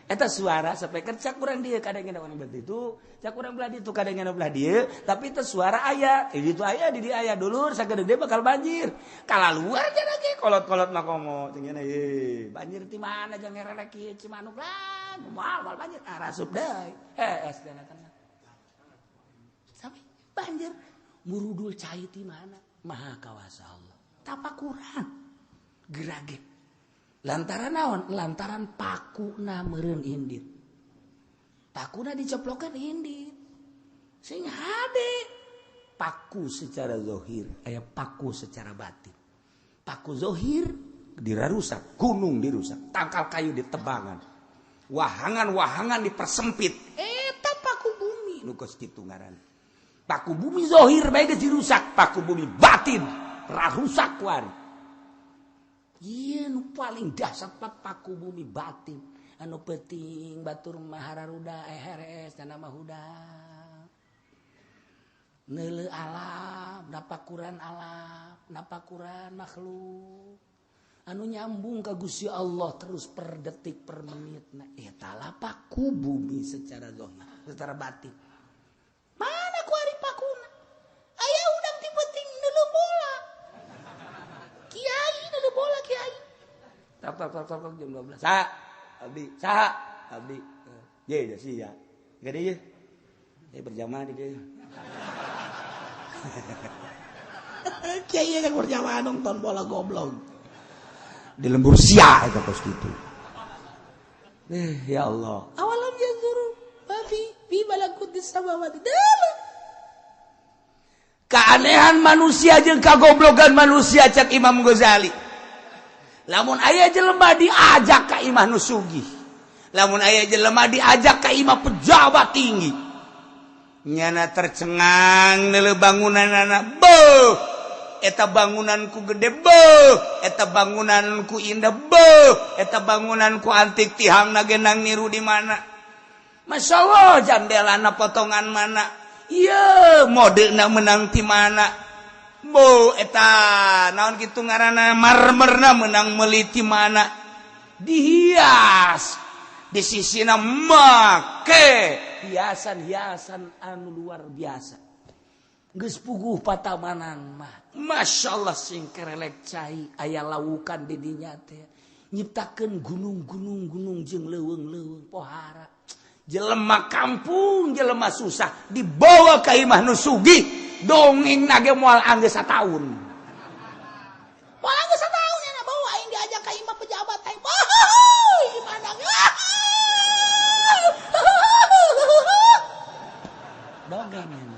Eta suara speaker cak urang dieu kadengena urang belah ditu, cak urang belah ditu kadengena belah dieu, tapi teh suara aya, di ditu aya, di dieu aya dulur sakedeung deui bakal banjir. Kalaluar cenah ge kolot-kolot mah komo cing nya ye, banjir ti mana jang ngerelek kieu Cimanuk lah, moal moal banjir, ah rasup deui. Hees dana tenang. Sampai banjir murudul cai ti mana? Maha kawasa Allah. Tapakuran gerage. Lantaran naon? Lantaran pakuna meureun indit. Pakuna diceplokan indit. Sing hade. Paku secara zahir, aya paku secara batin. Paku zahir dirarusak, gunung dirusak, tangkal kayu ditebangan. Wahangan-wahangan dipersempit. Eta paku bumi nu geus kitu ngaran. Paku bumi zahir bae geus dirusak, paku bumi batin rarusak kuari. Iya nu paling dahsyat paku bumi batin anu penting batur mahararuda heres dan nama hudang neuleu alam napakuran alam napakuran makhluk anu nyambung ka Gusti Allah terus per detik per menit. Nah eta lah paku bumi secara zahir secara batin. Mana ku ari pakuna aya udang ti penting neuleu bola kiai neuleu bola kiai tok tok tok tok jam 12 sa abdi sa abdi ye ya sia gede ye berjamaah di dieu. Kiai kan berjamaah nonton bola goblok di lembur sia eta kos kitu. Ya Allah, awalam yanzuru ma fi malakutis samawati. Keanehan manusia jeung kagoblogan manusia cak Imam Ghazali. Lamun aya jelema diajak ka imah nu sugih, lamun aya jelema diajak ka imah pejabat tinggi, nyana tercengang neuleuh bangunanana, beuh eta bangunanku gede, beuh eta bangunanku indah, beuh eta bangunanku antik, tihangna genang niru di mana, Masya Allah jandelana potongan mana, ieu modena menang ti mana, bo eta naon kitu ngaranna marmerna menang meuli ti mana, dihias di sisina make hiasan-hiasan anu luar biasa. Geus puguh patamanan mah Masya Allah sing kerelek cai aya lawukan di dinya teh nyiptakeun gunung-gunung gunung jeung leuweung-leuweung pohara. Jelema kampung jelema susah dibawa ka imah nu sugih dongeng nage moal anggeus sataun. Moal anggeus sataun nya bawa aing diajak ka imah pejabat aing. Wah, gimana? Dongeng.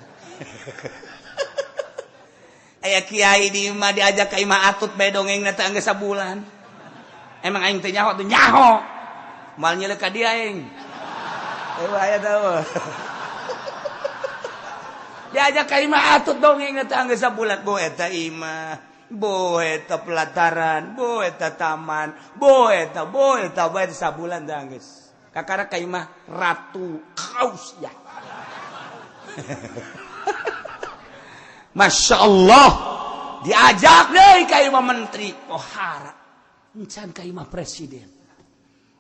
Aya kiai di imah diajak ka imah atut bae dongeng na teh anggeus sabulan. Emang aing teh nyaho teh nyaho. Moal nyelek ka dia aing. Aya tahu. Diajak ka imah atut dongeng teh anggeus sabulan. Bo eta imah, bo eta pelataran, bo eta taman, bo eta bae sabulan teh anggeus. Kakara ka imah Ratu Kausya. Masya Allah. Diajak deui ka imah menteri pohara, encan ka imah presiden.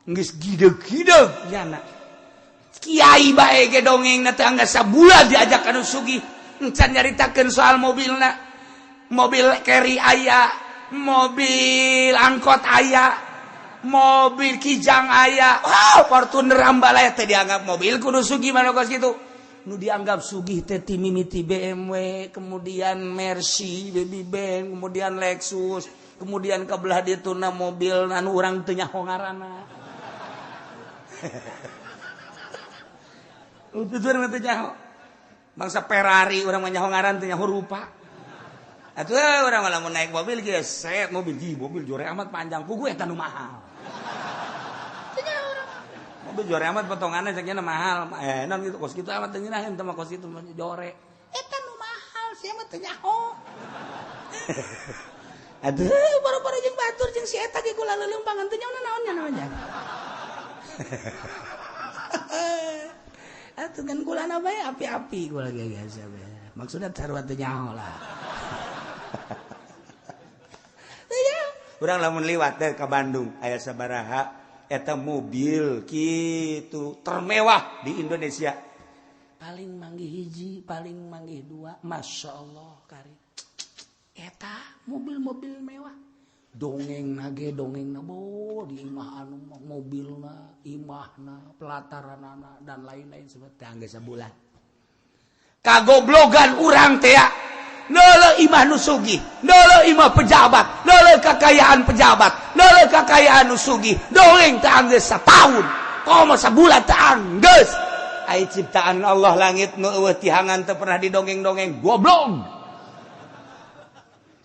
Geus gideg-gideg nyana. Kiai bae ge dongeng na teh angga sabulan diajak anu sugih, encan nyaritakeun soal mobilna. Mobil carry aya, mobil angkot aya, mobil Kijang aya. Wow, Fortuner Ambalaya teh dianggap mobil kudu sugih mana kos kitu. Nu dianggap sugih teh ti mimiti BMW, kemudian Mercy, Baby Benz, kemudian Lexus, kemudian ke belah dituna mobil anu urang teu nyaho ngaranna. Tutur mah teu nyaho. Bangsa Ferrari urang mah nyaho ngaran, teu nyaho rupa. Atuh urang mah lamun naik mobil geus set mobil di mobil jore amat panjang, puguh eta nu mahal. Mobil jore amat potonganna ceknya mahal. Eh, non gitu kos kitu amat teu ngeunaheun teh mah kos kitu jore. Eta nu mahal sia mah teu nyaho. Aduh, baru-baru jeung batur jeung si eta ge kula leuleumpangan teu nyaho naon nya naonnya. Atuh kan kulana bae api-api kula ge biasa bae. Maksudnya sarua teu nyaho lah. Urang lamun liwat teh ka Bandung aya sabaraha eta mobil kitu termewah di Indonesia. Paling manggih hiji, paling manggih dua, Masya Allah kari. Eta mobil-mobil mewah. Dongeng nage dongeng na bo di imah anu mobilna, imahna, pelataranana dan lain-lain seperti angge sabulan. Kagoblogan urang teh ya. Neuleuh imah nu sugih, neuleuh imah pejabat, neuleuh kakayaan pejabat, neuleuh kakayaan nu sugih, dongeng teh anggeus sataun, komo sabulan teh anggeus. Ai ciptaan Allah langit nu eueuh tihangan teu pernah didongeng-dongeng, goblok.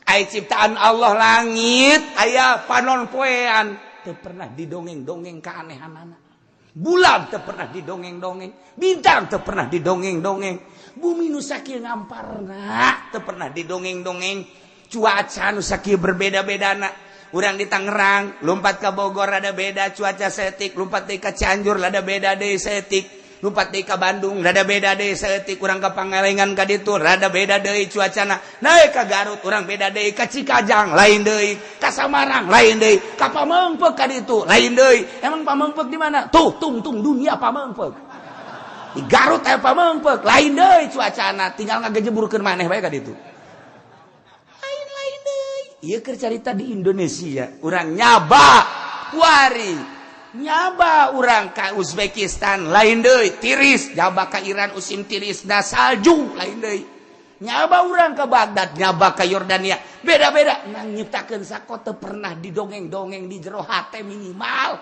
Ai ciptaan Allah langit aya panon poean teu pernah didongeng-dongeng keanehanana. Bulan teu pernah didongeng-dongeng, bintang teu pernah didongeng-dongeng, bumi nu sakieu ngamparna teu pernah didongeng-dongeng, cuaca nu sakieu berbeda-bedana. Urang di Tangerang lompat ka Bogor rada beda cuaca setik, lompat deui ka Cianjur rada beda deui setik, lompat deui ka Bandung rada beda deui setik, urang ka Pangalengan ka ditu rada beda deui cuacana, naik ka Garut urang beda deui, ka Cikajang lain deui, ka Samarang lain deui, ka Pamengpeuk ka ditu lain deui. Emang Pamengpeuk di mana? Tuh tungtung dunia Pamengpeuk. Di Garut aya Pamengpeuk lain deui cuacana, tinggal ngagejeburkeun maneh bae ka ditu. Lain-lain deui. Ieu keur carita di Indonesia, urang nyaba kuari. Nyaba urang ka Uzbekistan lain deui tiris, nyaba ka Iran usim tiris da salju lain deui. Nyaba urang ke Baghdad, nyaba ka Yordania, beda-beda. Nang nyiptakeun sakote pernah didongeng-dongeng di jero hate minimal.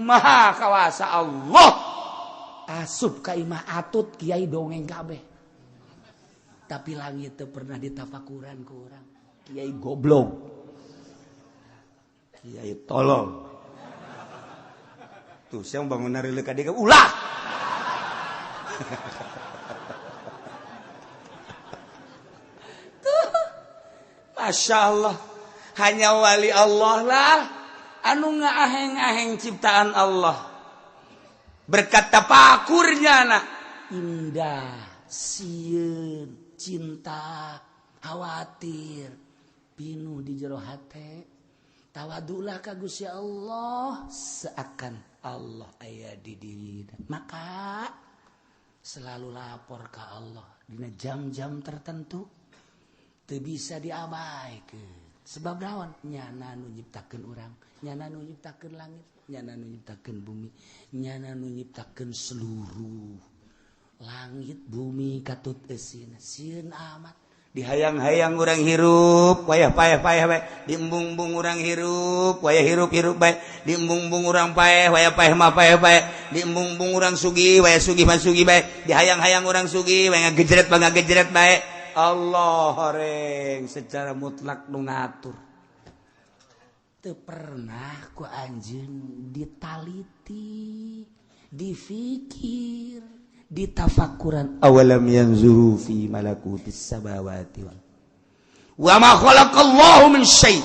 Maha kawasa Allah. Asup ka imah atut kiai dongeng kabeh. Tapi langit teu pernah ditafakuran ku urang. Kiai goblok. Kiai tolol. Tuh, saya bangun nari ka dia ulah. Tuh. Masya Allah. Hanya wali Allah lah anu ngaaheng-aheng ciptaan Allah. Berkat tapakurnya anak indah, sieun, cinta, khawatir, pinuh di jero hate. Tawadulah ka Gusti Allah seakan Allah aya di diri. Maka selalu lapor ke Allah dina jam-jam tertentu teu bisa diabaikeun. Sebab naon? Nyana nu nyiptakeun urang, nyana nu nyiptakeun langit, nyana nu nyiptakeun bumi, nyana nu nyiptakeun seluruh langit bumi katut eusina. Sieun amat dihayang-hayang urang hirup wayah payah-payah bae, diembung-embung urang hirup wayah hirup-hirup bae, diembung-embung urang paeh wayah paeh mah paeh bae, diembung-embung urang sugih wayah sugih mah sugih bae, dihayang-hayang urang sugih wayah ngagejret mah ngagejret bae. Allah horeng secara mutlak nu ngatur. Teu pernah ku anjeun ditaliti, difikir, ditafakuran. Awalam yanzuru fi malakutis samawati wal wa ma khalaqallahu min syai',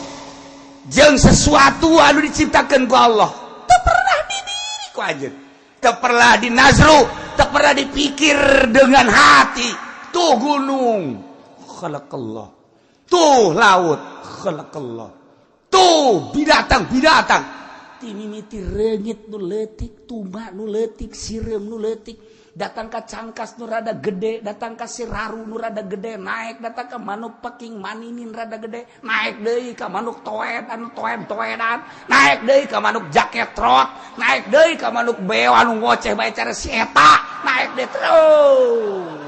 jeung sesuatu anu diciptakeun ku Allah teu pernah didiri ku anjeun, teu pernah dinazru, teu pernah dipikir dengan hati. Tuh gunung khalaqallah, Tuh laut khalaqallah. Tuh binatang-binatang timimiti reungit nu leutik, tuma nu leutik, sireum nu leutik, datang ka cangkas nu rada gede, datang ka siraru nu rada gede, naik datang ka manuk peking maninin rada gede, naik deui ka manuk toed anu toed-toedan, naik deui ka manuk jaket trot, naik deui ka manuk beo anu ngoceh bae cara si eta, naik deui terus.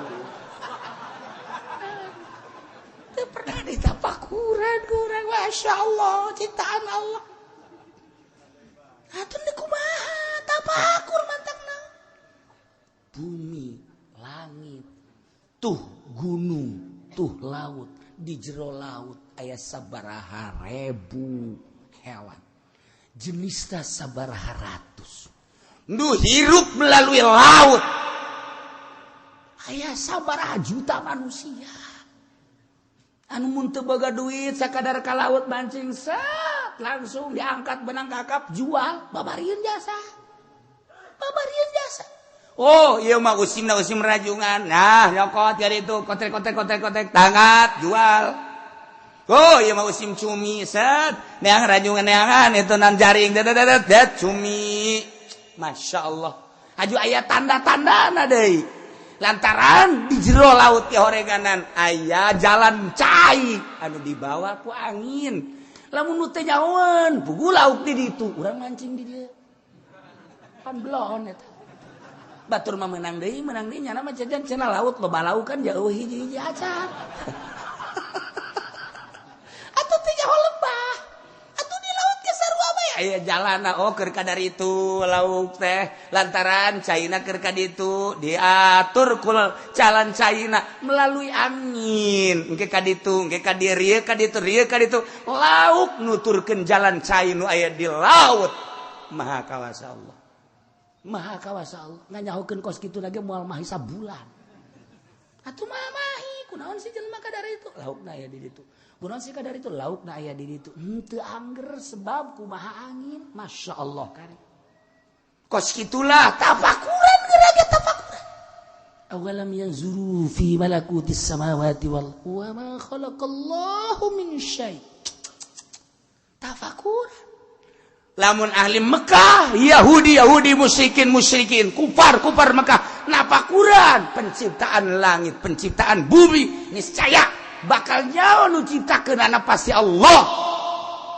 Teu pernah ditapakuran kurang, Masya Allah, ciptaan Allah. Atuh ni kumaha tapakur mantakna. Bumi, langit, tuh gunung, tuh laut, di jero laut aya sabaraha ribu hewan. Jenisna sabaraha ratus. Nu hirup melalui laut. Aya sabaraha juta manusia. Anu mun teu boga duit sakadar ka laut mancing set langsung diangkat benang kakap jual babarieun jasa. Babarieun jasa. Oh, ieu mah usimna usim rajungan. Nah, nyokot dari itu kotek kotek kotek kotek tangkat jual. Oh, ieu mah usim cumi set neang rajungan neangan itu nan jaring det det cumi. Masya Allah. Aju aya tanda-tandana deui. Lantaran di jero laut ke horeganan aya jalan cai anu dibawa ku angin. Lamun nu teu nyahoeun pugu lauk di ditu, urang mancing di dieu. Pan belon eta. Batur mah menang deui nyana mah jajan cenah laut loba lauk kan jauh hiji-hiji acan. Atuh teu nyaho lebah. Atuh di laut ge sarua bae aya jalana oh keur kadar itu lauk teh lantaran caina keur ka ditu diatur ku jalan caina melalui angin engke ka ditu engke ka dieu rieu ka ditu rieu ka ditu lauk nuturkeun jalan cai nu aya di laut. Maha kawasa Allah. Maha kawasa Allah nganyahokeun kos kitu lagi moal mahi sabulan. Atuh mah mahi kunaon sih jelema kadar itu laukna aya di ditu. Kunaon sih kadar itu laukna aya di ditu. Henteu angger sebab kumaha angin. Masya Allah kari. Kos kitulah tafakuran geura ge tafakuran. Awalam yanzuru fi malakutis samawati wal wa ma khalaqallahu min syai. Tafakuran. Lamun ahli Mekah, Yahudi, Yahudi, musyrikin, musyrikin, kufar, kufar Mekah, napakuran penciptaan langit, penciptaan bumi, niscaya bakal nyawa nu ciptakeunana pasti Allah.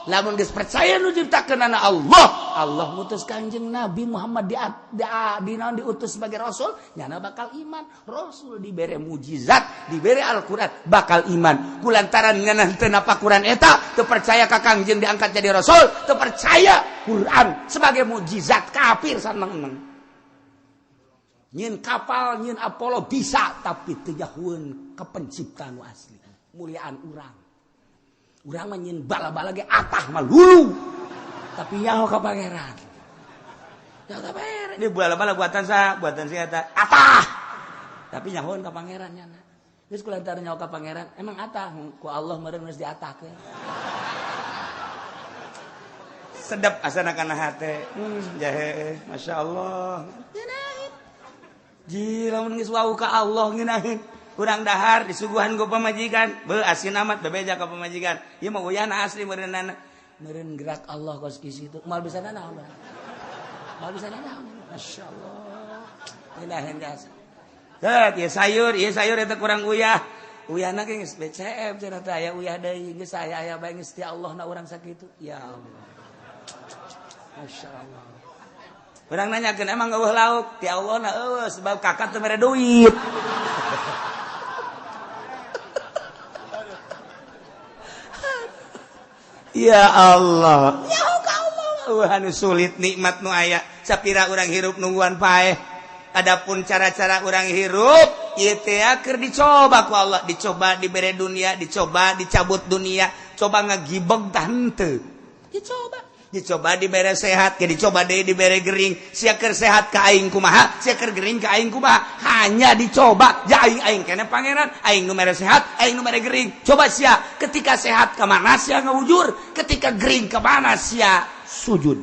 Lamun geus percaya nu ciptakeunana Allah, Allah ngutus Kanjeng Nabi Muhammad diutus sebagai rasul, nyana bakal iman. Rasul dibere mujizat, dibere Al-Qur'an, bakal iman. Kulantaran ngeunah teu napakuran eta, teu percaya ka Kangjeng diangkat jadi rasul, teu percaya Quran sebagai mujizat, kafir saneng-eneng. Nyin kapal, nyin Apollo bisa, tapi teu jahueun ka pencipta nu asli, muliaan urang. Urang mah nyin bala-bala ge atah mah lulu. Tapi nyaho ka pangeran. Nyaho ka pangeran. Ini bala-bala buatan sa, buatan si eta. Atah. Tapi nyahoeun ka pangeran nyana. Geus kulantaran nyaho ka pangeran, emang atah ku Allah meureun geus diatahkeun. Sedap asana kana hate. Jahe, masyaallah. Ngeunaheun. Ji lamun geus wau ka Allah ngeunaheun. Kurang dahar disuguhan ku pamajikan, beuh asin amat bebeja ka pamajikan. Ieu mah uyahna asli meureunana. Meureun gerak Allah kos kieu situ. Moal bisa nanaon. Moal bisa nanaon. Masyaallah. Ngeunaheun jasa. Teu ieu sayur eta kurang uyah. Uyahna ge geus BCM cenah teh aya uyah deui geus aya aya bae geus ti Allah na urang sakitu. Ya Allah. Masyaallah. Urang nanyakeun emang eueuh lauk ti Allah na eueuh sebab kakak teu mere duit. Ya Allah. Ya Allah. Anu sulit nikmat nu aya. Sapira urang hirup nungguan paeh. Adapun cara-cara urang hirup ieu teh keur dicoba ku Allah, dicoba dibere dunia, dicoba dicabut dunia, coba ngagibeg tah henteu. Dicoba. Dicoba dibere sehat, ke dicoba deui dibere gering. Sia keur sehat ka aing kumaha, sia keur gering ka aing kumaha. Hanya dicoba, ja aing aing keneh pangeran, aing nu mere sehat, aing nu mere gering. Coba sia ketika sehat ka mana sia ngawujur, ketika gering ka mana sia sujud.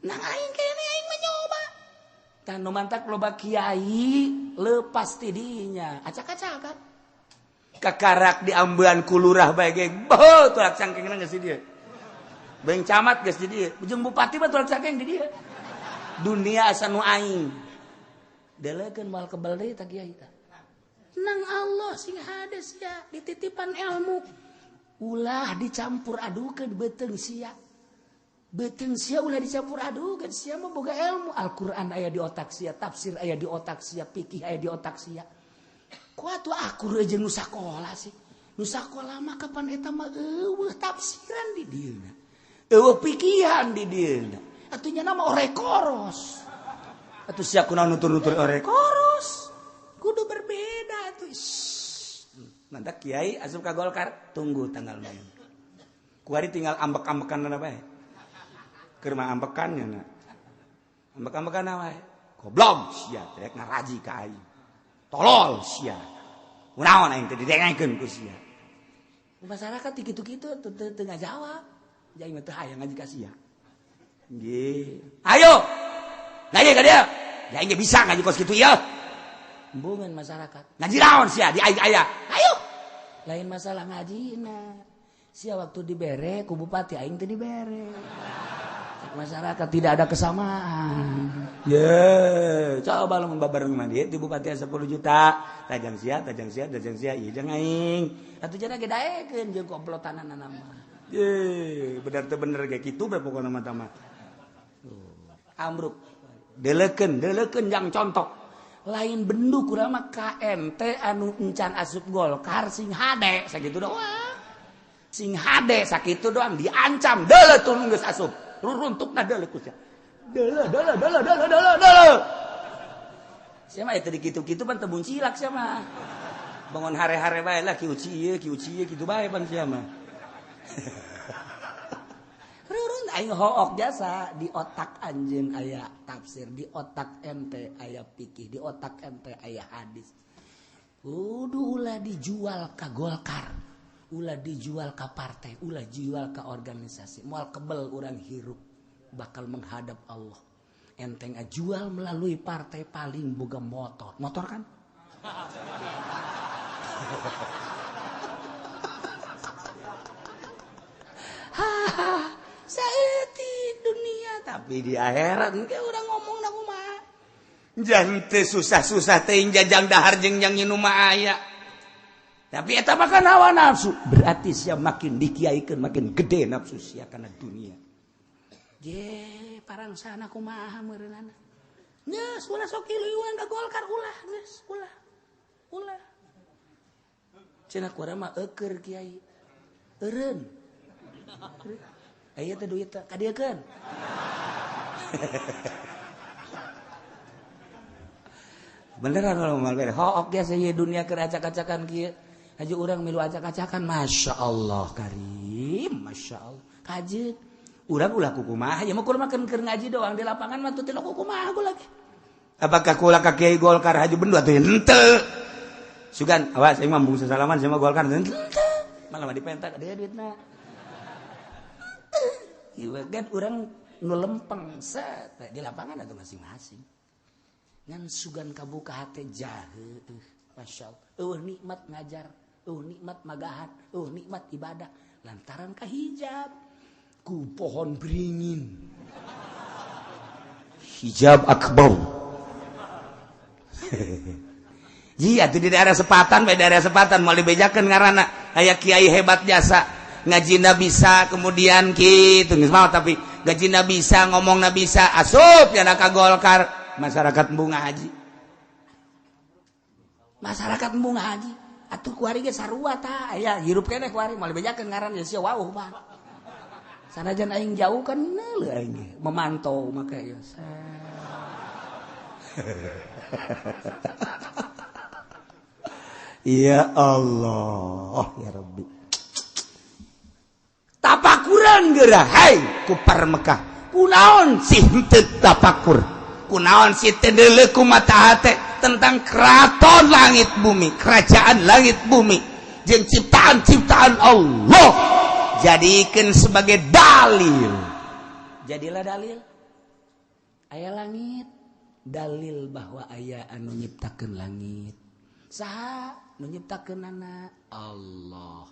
Nah aing keneh aing mencoba. Tah nu mantak loba kiai lepas ti dinya, acak-acakan. Kakarak diambean ku lurah bae ge. Boh, tolak cangkengna geus di dieu. Beung camat geus di dieu. Ujung bupati mah tolak cangkeng di dieu. Dunia asa nu aing. Delekeun moal kebel deui tah kiai tah. Nang Allah sing hade sia dititipan ilmu. Ulah dicampur adukeun beuteung sia. Beuteung sia ulah dicampur adukeun, sia mah boga ilmu. Al-Qur'an aya di otak sia, tafsir aya di otak sia, fikih aya di otak sia. Ku atuh akur jeung nu sakola sih. Nu sakola mah kapan eta mah eueuh tafsiran di dieuna. Eueuh pikihan di dieuna. Atuh nya mah orekoros. Atuh sia kunaon nutur-nutur orekoros. Kudu berbeda atuh. Mantap kiai asup ka Golkar, tunggu tanggal main. Kuari tinggal ambek-ambekan bae. Keur mah ambekan nya na. Ambek-ambekan wae. Goblok sia rek ngaraji ka aing. Tolol sia. Kunaon aing teh didengekeun ku sia. Masyarakat kitu-kitu teu teu ngajawab. Aing mah teu hayang ngaji ka sia. Nggih. Ayo. Ngaji ka dieu. Aing ge bisa ngaji kos kitu ieu. Embungan masyarakat. Ngaji naon sia di aing aya. Ayo. Lain masalah ngajina. Sia waktu dibere ku bupati aing teu dibere. Masyarakat tidak ada kesamaan. Ye, coba lamun babareng mah dieu di bupati 10 juta, tajang sia, tajang sia, tajang sia, ieu jeung aing. Atuh jana ge daekeun jeung komplotanana mah. Ye, bener teu bener ge kitu bae pokona mah tah mah. Amruk. Delekeun, delekeun jang contok. Lain bendu kurang mah KMT anu encan asup Golkar sing hade sakitu doang. Sing hade sakitu doang diancam deuleu tun geus asup. Runtukna deuleu ku sia. Deuleu deuleu deuleu deuleu deuleu deuleu. Sia mah eta dikitu-kitu pan teu muncilak sia mah. Bangun hare-hare bae lah ki uci ieu ki uci ieu kitu bae pan sia mah. Rurun aing hook jasa di otak anjeun aya tafsir, di otak ente aya fikih, di otak ente aya hadis. Kudu ulah dijual ka Golkar, ulah dijual ka partai, ulah jual ka organisasi. Moal kebel urang hirup bakal menghadap Allah. Enteng jual melalui partai paling boga motor. Motor kan? Hahaha, saeutik dunia tapi di akhirat engke urang ngomong na kumaha. Jang teu susah-susah teuing jajang dahar jeung jang nginum mah aya. Tapi eta mah kan hawa nafsu. Berarti sia makin dikiaikeun makin gede nafsu sia kana dunia. Ye, parangsana kumaha meureunana. Geus ulah sok iluan ka Golkar ulah geus ulah. Ulah. Cenah ku urang mah eueur kiai. Eureun. Aya teh duit teh kadieukeun. Beneran kalau mal bere hook biasa ieu dunia keur acak-acakan kieu. Haji urang milu acak-acakan Masya Allah karim, Masya Allah. Kajeun urang ulah kukumaha ya mah kudu mah keur ngaji doang di lapangan mah teu kukumaha gua lagi. Apakah kula ka kiai Golkar haji bendu atuh henteu. Sugan awas aing mah embung sasalaman sama Golkar henteu. Malah mah dipentak dia duitna. Ieu kan urang nu lempeng set di lapangan atuh masing-masing. Ngan sugan kabuka hate jahe Masya Allah. Eueuh nikmat ngajar, eueuh nikmat magahan, eueuh nikmat ibadah lantaran kahijab ku pohon beringin. Hijab akbar. Iya tuh di daerah Sepatan, di daerah Sepatan mau dibejakeun ngaranna aya kiai hebat jasa ngajina bisa kemudian kitu geus mau tapi ngajina bisa ngomongna bisa asup nya ka Golkar. Masyarakat embung ngaji. Masyarakat embung ngaji. Atuh kuari ge sarua tah aya hirup keneh kuari moal dibejakeun ngaran ya sia wauh mah. Sanajan aing jauh kan neuleuh aing ge memantau make ieu. Ya Allah ya Rabbi. Tapakuran geura hai kupar Mekah. Kunaon sih henteu tapakur? Kunaon si teu deuleu ku mata hate tentang keraton langit bumi, kerajaan langit bumi jeung ciptaan-ciptaan Allah jadikeun sebagai dalil. Jadilah dalil. Aya langit, dalil bahwa aya anu nyiptakeun langit. Saha? nu nyiptakeunana Allah.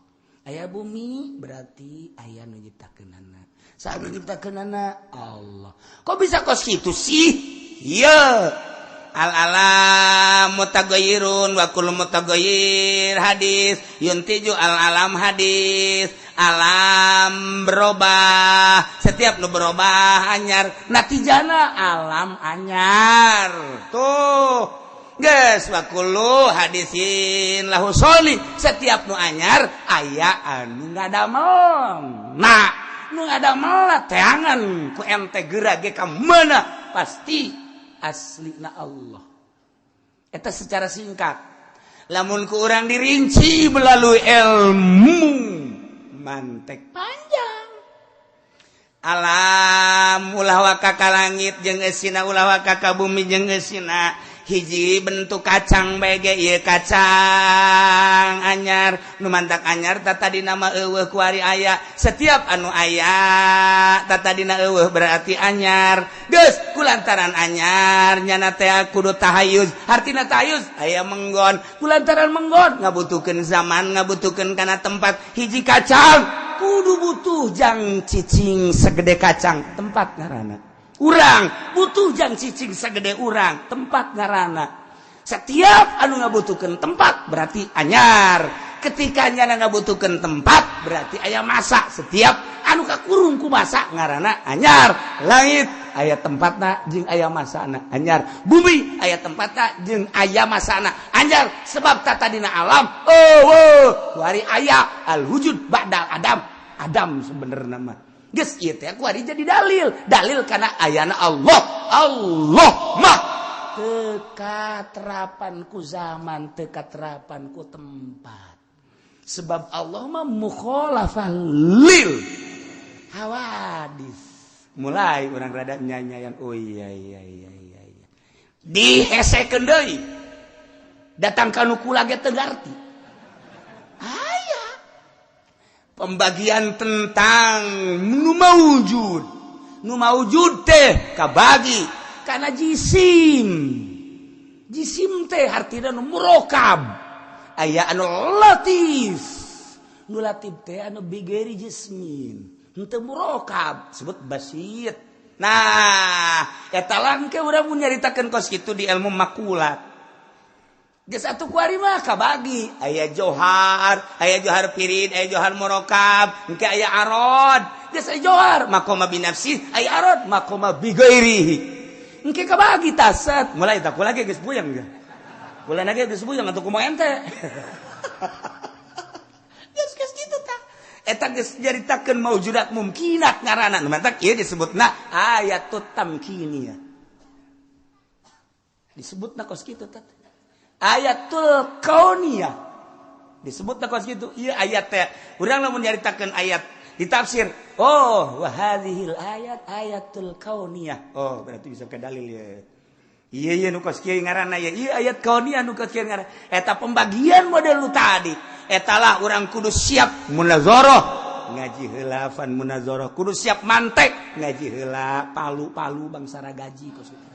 Aya bumi berarti aya nu nyiptakeunana. Saha nu nyiptakeunana? Allah. Kok bisa kos kitu sih? Ieu al alam mutaghayyirun wa kullu mutaghayyir hadis yuntiju al alam hadis alam berubah, setiap nu berubah anyar, natijana alam anyar tuh geus. Wa kullu hadisin lahu soli, setiap nu anyar aya anu ngadamel. Nah, nu ngadamel teangan ku ente geura ge ka mana pasti aslina Allah. Eta secara singkat. Lamun ku urang dirinci melalui ilmu mantek panjang. Alam ulah waka ka langit jeung eusina, ulah waka ka bumi jeung eusina. Hiji bentuk kacang bae ge, ieu kacang anyar, nu mantak anyar tatadina mah eueuh, kuari aya. Setiap anu aya tatadina eueuh berarti anyar. Geus, kulantaran anyar nyana teh kudu tahayuz. Hartina tahayuz aya menggon. Kulantaran menggon ngabutuhkeun zaman, ngabutuhkeun kana tempat. Hiji kacang kudu butuh jang cicing segede kacang, tempat ngaranna. Urang butuh jang cicing segede urang, tempat ngaranna. Setiap anu ngabutuhkeun tempat berarti anyar. Ketika nyana ngabutuhkeun tempat berarti aya masa. Setiap anu kakurung ku masa ngaranna anyar. Langit aya tempatna jeung aya masana, anyar. Bumi aya tempatna jeung aya masana, anyar. Sebab tatadina alam oh, oh kuari aya al wujud ba'dal adam. Adam sebenarnya mah geus ieu teh kuari jadi dalil, dalil karena ayana Allah. Allah mah teu katerapan ku zaman, teu katerapan ku tempat, sebab Allah mah mukhalafah lil hawadis. Mulai orang rada nyanyian, oh iya iya iya iya iya, dihesekeun deui, datang ka nu kula ge teu ngarti. Aya pembagian tentang nu maujud. Nu maujud teh kabagi karena jisim. Jisim teh artina nu murokab, aya anu latif. Nu latif teh anu bigeri jismin, henteu murokab, sebut basit. Nah, eta langke urang mun nyaritakeun kos kitu di ilmu makulat. Geus atuh kuari mah kabagi, aya johar, aya johar pirid, aya johar murokab, engke aya arod. Geus aya johar maqama binafsi, aya arod maqama bigairihi. Engke kabagi taset, mulai tak kula ge geus puyeng ge. Kula ge geus puyeng atuh kumaha ente. Geus geus kitu tah. Eta geus nyaritakeun maujudat mumkinat ngaranna. Nu mantak ieu disebutna ayatut tamkiniyah. Disebutna kos kitu tah. Ayatul kauniyah disebut kos gitu. Iya, ayat teh urang lamun nyaritakeun ayat ditafsir, oh wa hadhil ayat ayatul kauniyah, oh berarti bisa ke dalil ya. Iya iya, nu kos kieu ngaranna ya. Iya, ayat kauniyah nu kos kieu ngaranna. Eta pembagian model nu tadi. Eta lah urang kudu siap munazarah, ngaji heula fan munazarah, kudu siap mantek, ngaji heula palu-palu bangsa gaji kos kitu.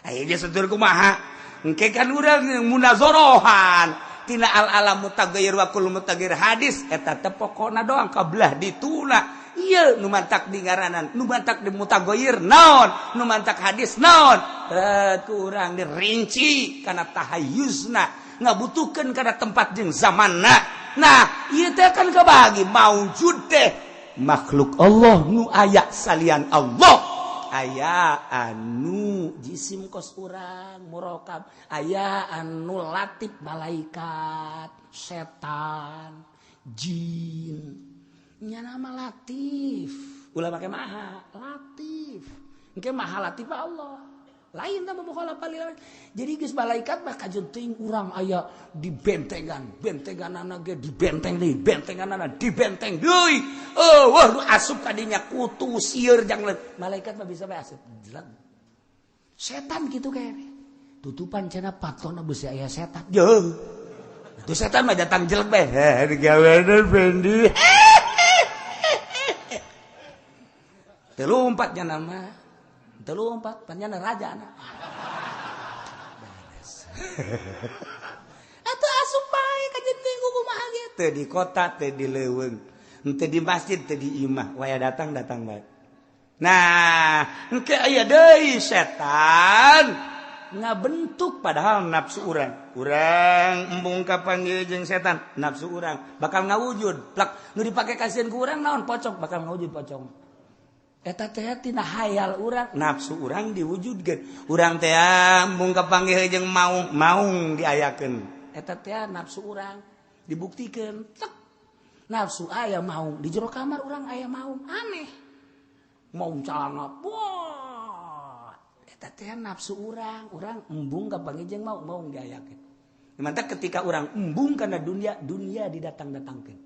Ayo dia setur kumaha engke kan urang munazorohan tina al alam mutaghayyir wa kullu mutaghayyir hadis. Eta teh pokona doang kabelah dituna. Ieu nu mantak di ngaranan, nu mantak di mutaghayyir naon, nu mantak hadis naon, ku urang dirinci kana tahayuzna, ngabutuhkeun kana tempat jeung zamanna. Nah, ieu teh kan kabagi maujud teh makhluk Allah nu aya salian Allah. Aya anu jisim kos urang murokab, aya anu latif malaikat, setan, jin. Nya nama latif ulah make maha latif, engke maha latif Allah lain tah mukhalafah lil. Jadi geus malaikat mah kajeun teuing urang aya di bentengan, bentenganana ge di benteng deui, bentenganana di benteng deui. Oh wah, nu asup ka dinya kutu sieur jang malaikat mah bisa bae asup jeleg. Setan kitu kene tutupan cenah patona beusi aya setan. Jeuh, itu setan mah datang jelek bae, heh digawean Fendi teu lompatnya nama teu lompat, panjana raja anak. Beres. Atuh asup bae ka jenting kumaha ge teu di kota teu di leuweung, teu di masjid teu di imah, waya datang datang bae. Nah, engke aya deui setan ngabentuk padahal nafsu urang. Urang embung kapanggil jeung setan, nafsu urang bakal ngawujud. Plak nu dipake kasihan ku urang naon pocong bakal ngawujud pocong. Eta teh tina hayal urang, nafsu urang diwujudkeun. Urang teh embung kapanggil jeung maung, maung diayakeun. Eta teh nafsu urang dibuktikeun. Tek. Nafsu aya maung di jero kamar urang aya maung aneh. Maung calana. Wah. Eta teh nafsu urang, urang embung kapanggih jeung maung, maung diayakeun. Mantap ketika urang embung kana dunia, dunia didatang-datangkeun.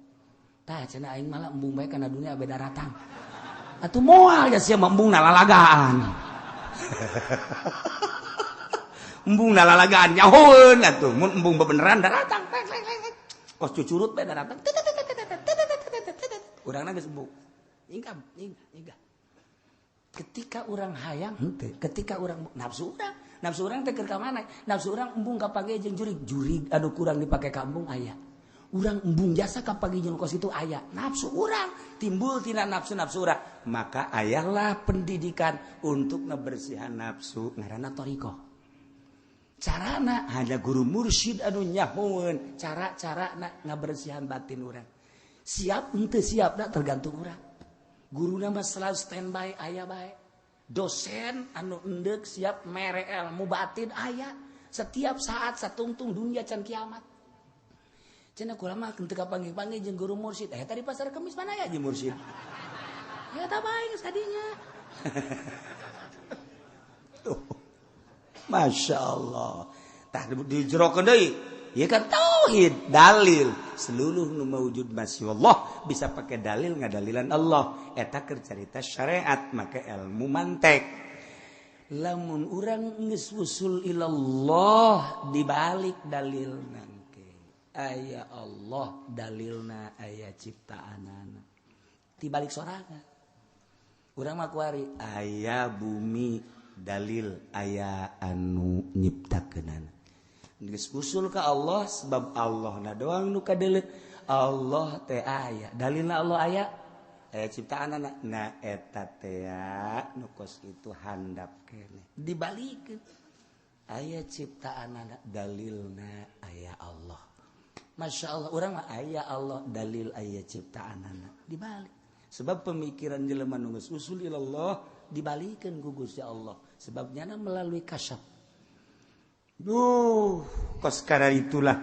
Tah cenah aing malah embung bae kana dunia beda ratang. Atuh moal ya sia embung nalalagaan. Embung nalalagaan nyahoeun atuh mun embung bebeneran daratang. Kos cucurut bae daratang. Urangna geus embung. Nyingkam, nyingkam. Ketika orang hayang henteu, ketika orang nafsu orang teh keur ka mana? Nafsu urang embung ka pagi jeung jurig, jurig anu kurang dipake ka embung aya. Urang embung jasa ka pagi jeung kos itu aya. Nafsu urang timbul tina nafsu-nafsu urang, maka ayalah pendidikan untuk ngebersihan nafsu ngaranna thariqah. Carana hanya guru mursyid anu nyahoeun cara-carana ngabersihan batin urang. Siap henteu siapna tergantung urang. Guru nama selalu standby aya bae. Dosen anu endek siap mere ilmu batin aya. Setiap saat satungtung dunia can kiamat. Cenah kula mah teu kapanggih-panggih jeung guru mursyid. Eh tadi pasar Kemis mana ya jeung mursyid? Ya ta bae geus tadinya. Tuh. Masya Allah. Tah dijerokeun deui. Ya kan tauhid dalil seluruh nu maujud masya Allah bisa pakai dalil ngadalilan Allah eta keur carita syariat maka ilmu mantek lamun urang geus usul ilallah dibalik dalil nangke aya Allah dalilna aya ciptaanana dibalik sorangan urang mah kuari aya bumi dalil aya anu nyiptakeunana geus usul ka Allah sebab Allah na doang nu kadeuleu Allah teh aya dalilna Allah aya aya ciptaanana na eta teh nu kos kitu handap keneh dibalikeun aya ciptaanana dalilna aya Allah. Masya Allah urang mah aya Allah dalil aya ciptaanana dibalik sebab pemikiran jelema nu geus usul ilallah dibalikeun ku Gusti Allah sebab nyana melalui kasyaf. Duh, kos karena itulah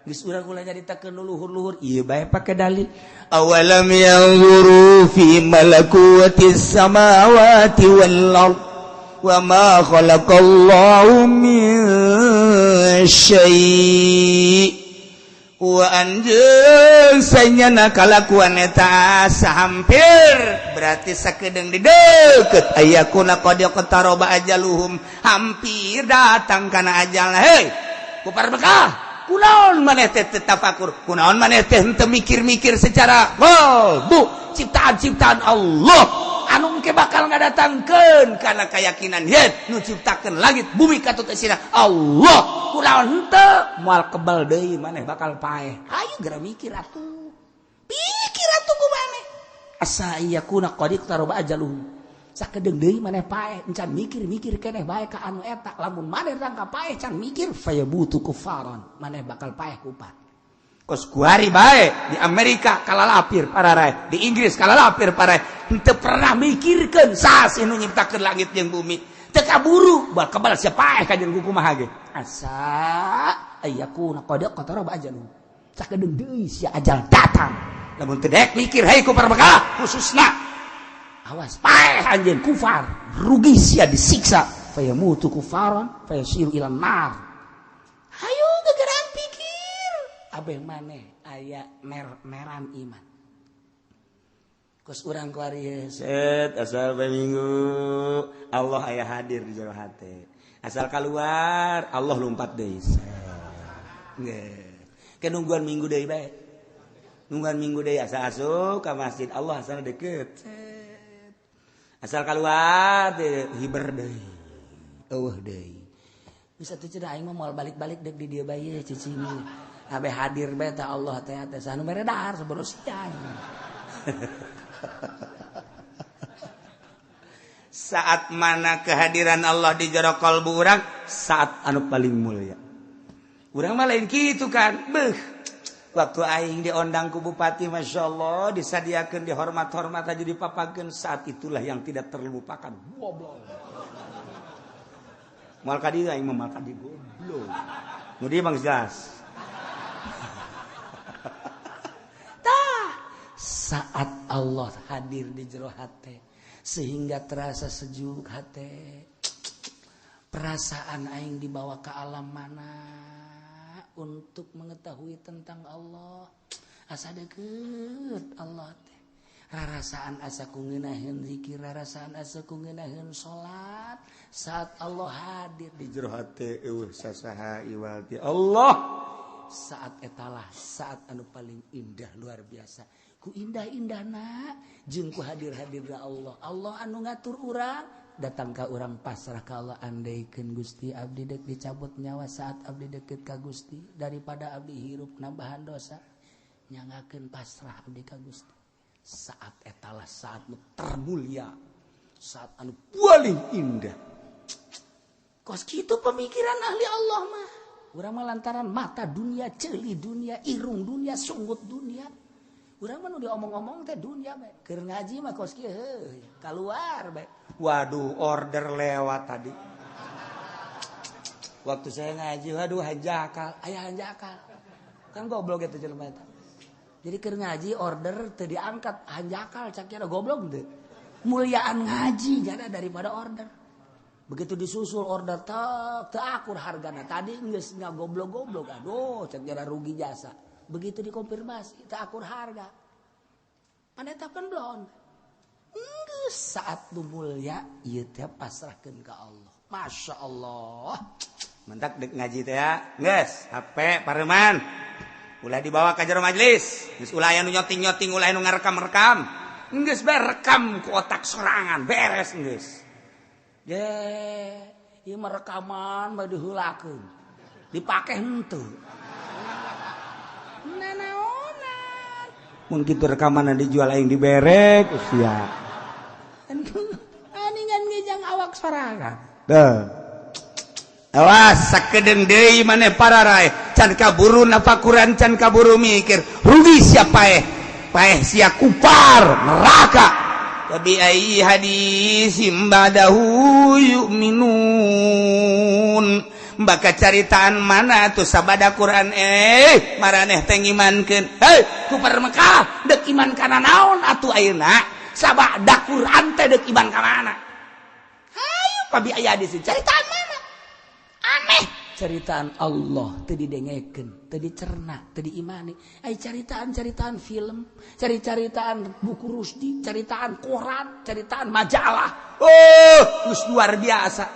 geus urang ulah nyaritakeun luhur-luhur ieu bae pake dalil. Awalam yanzuru fi malakutis samawati wal ard wa ma khalaqallahu min syai' wa anjeun sanyana kalakuan eta sahampir berarti sakedeung di deukeut ayakuna qad yaqtaraba ajaluhum hampir datang kana ajalna. Hei kupar bekah kunaon maneh teh tafakur kunaon maneh teh henteu mikir-mikir secara bu ciptaan-ciptaan Allah anu engke bakal ngadatangkeun kana keyakinan yen nu ciptakeun langit bumi katut eusina Allah kunaon henteu moal kebal deui maneh bakal paeh. Ayo geura mikir atuh pikir atuh ku maneh asa yakuna qad iqtaraba ajaluhum sakedeung deui maneh paeh encan mikir-mikir keneh bae ka anu eta lamun maneh rangka paeh can mikir fayabutu kufaran maneh bakal paeh kupat. Kos kuari bae di Amerika kalalapir pararai, di Inggris kalalapir pararai, henteu pernah mikirkeun saha sih nu nyiptakeun langit jeung bumi. Teu kaburu bakal kebal sia paeh ka jeung kumaha ge. Asa ayakuna qad qataraba ajaluhum sakedeung deui sia ajal datang. Lamun teu daek mikir hei ku parbekal khususna awas paeh anjeun kufar rugi sia disiksa fayamutu kufaran fayasiru ila nar. Hayu gegeran pikir abeh maneh aya mer-meran iman. Kos urang kuari set asal bae minggu Allah aya hadir di jero hate. Asal keluar Allah lompat deui. Nggih. Ke nungguan minggu deui bae. Nungguan minggu deui asa asup ka masjid Allah asal deket. Asal keluar hiber deui. Eueuh deui. Bisa tuh cenah aing mah moal balik-balik dek di dieu bae cicing. Abe hadir bae teh Allah teh teh anu mere dahar sabodo sia. Saat mana kehadiran Allah di jero kalbu urang, saat anu paling mulia. Urang mah lain kitu kan. Beuh. Waktu aing diondang ku bupati, Masya Allah, disadiakeun, dihormat-hormat aja dipapakeun, saat itulah yang tidak terlupakan. Goblok. Moal ka dieu aing mah moal ka dieu goblok. Nu dieu mah jelas. Tah, saat Allah hadir di jero hate sehingga terasa sejuk hate. Perasaan aing dibawa ke alam mana untuk mengetahui tentang Allah. Asa deket Allah teh. Rarasaan asa ku ngeunaheun zikir, rarasaan asa ku ngeunaheun salat. Saat Allah hadir di jero hate eueuh sasaha iwal ti Allah. Saat etalah saat anu paling indah luar biasa. Ku indah-indahna jeung ku hadir-hadirna Allah. Allah anu ngatur urang, datang ka urang pasrah ka Allah, andaikeun Gusti abdi deuk dicabut nyawa saat abdi deket ka Gusti daripada abdi hirup nambahan dosa, nyangakeun pasrah abdi ka Gusti. Saat etalah saat nu termulia, saat anu paling indah. Kos kitu pemikiran ahli Allah mah. Urang mah lantaran mata dunia, ceuli dunia, irung dunia, sunggut dunia. Urang mah nu diomong-omong teh dunia bae. Keur ngaji mah kos kieu heuh, kaluar bae. Waduh, order lewat tadi. Waktu saya ngaji, waduh hanjakal, aya hanjakal. Kan goblok eta jelema eta. Jadi keur ngaji order teu diangkat, hanjakal cak kira goblok teu. Muliaan ngaji jada daripada order. Begitu disusul order teu akur hargana. Tadi geus ngagoblok-goblok, aduh cak kira rugi jasa. Begitu dikonfirmasi teu akur harga. Panetapkeun belon. Geus saat nu mulia ieu teh pasrahkeun ka Allah. Masya Allah. Mentak dek ngaji teh ya. Geus, HP pareman. Ulah dibawa ka jero majelis. Geus ulah aya nu nyoting-nyoting, ulah anu ngarekam-rekam. Geus bae rekam ku otak sorangan, beres geus. Ye, ieu mah rekaman mah diheulakeun. Dipake henteu. Nanaonan. Mun kitu rekamanna dijual aing diberek usia. Aningan ngejang awak sorangan. Teu. Awas sakedeung deui maneh pararae. Can kaburu nafakuran, can kaburu mikir. Rugi sia paeh. Paeh sia kupar neraka. Tapi ai hadisim ba'dahu yu'minun. Baka caritaan mana tuh sabada Quran maraneh teh ngimankeun. Hei, kupar Mekah deuk iman kana naon atuh ayeuna? Sabada Quran teh deuk iman ka mana? Hayu pabi aya di caritaan mana? Aneh. Caritaan Allah teu didengekeun, teu dicerna, teu diimani. Ai caritaan-caritaan film, cari-caritaan buku Rusdi, caritaan koran, caritaan majalah. Oh, geus luar biasa.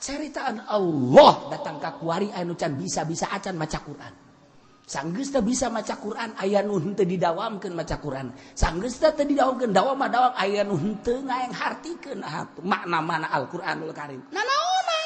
Caritaan Allah datang ka kuari anu can bisa-bisa acan maca Quran. Sanggeus teu bisa maca Quran aya nu henteu didawamkeun maca Quran. Sanggeus teu didawamkeun dawam mah dawam aya nu henteu ngaenghartikeun makna mana Al-Qur'anul Karim. Nanaonan?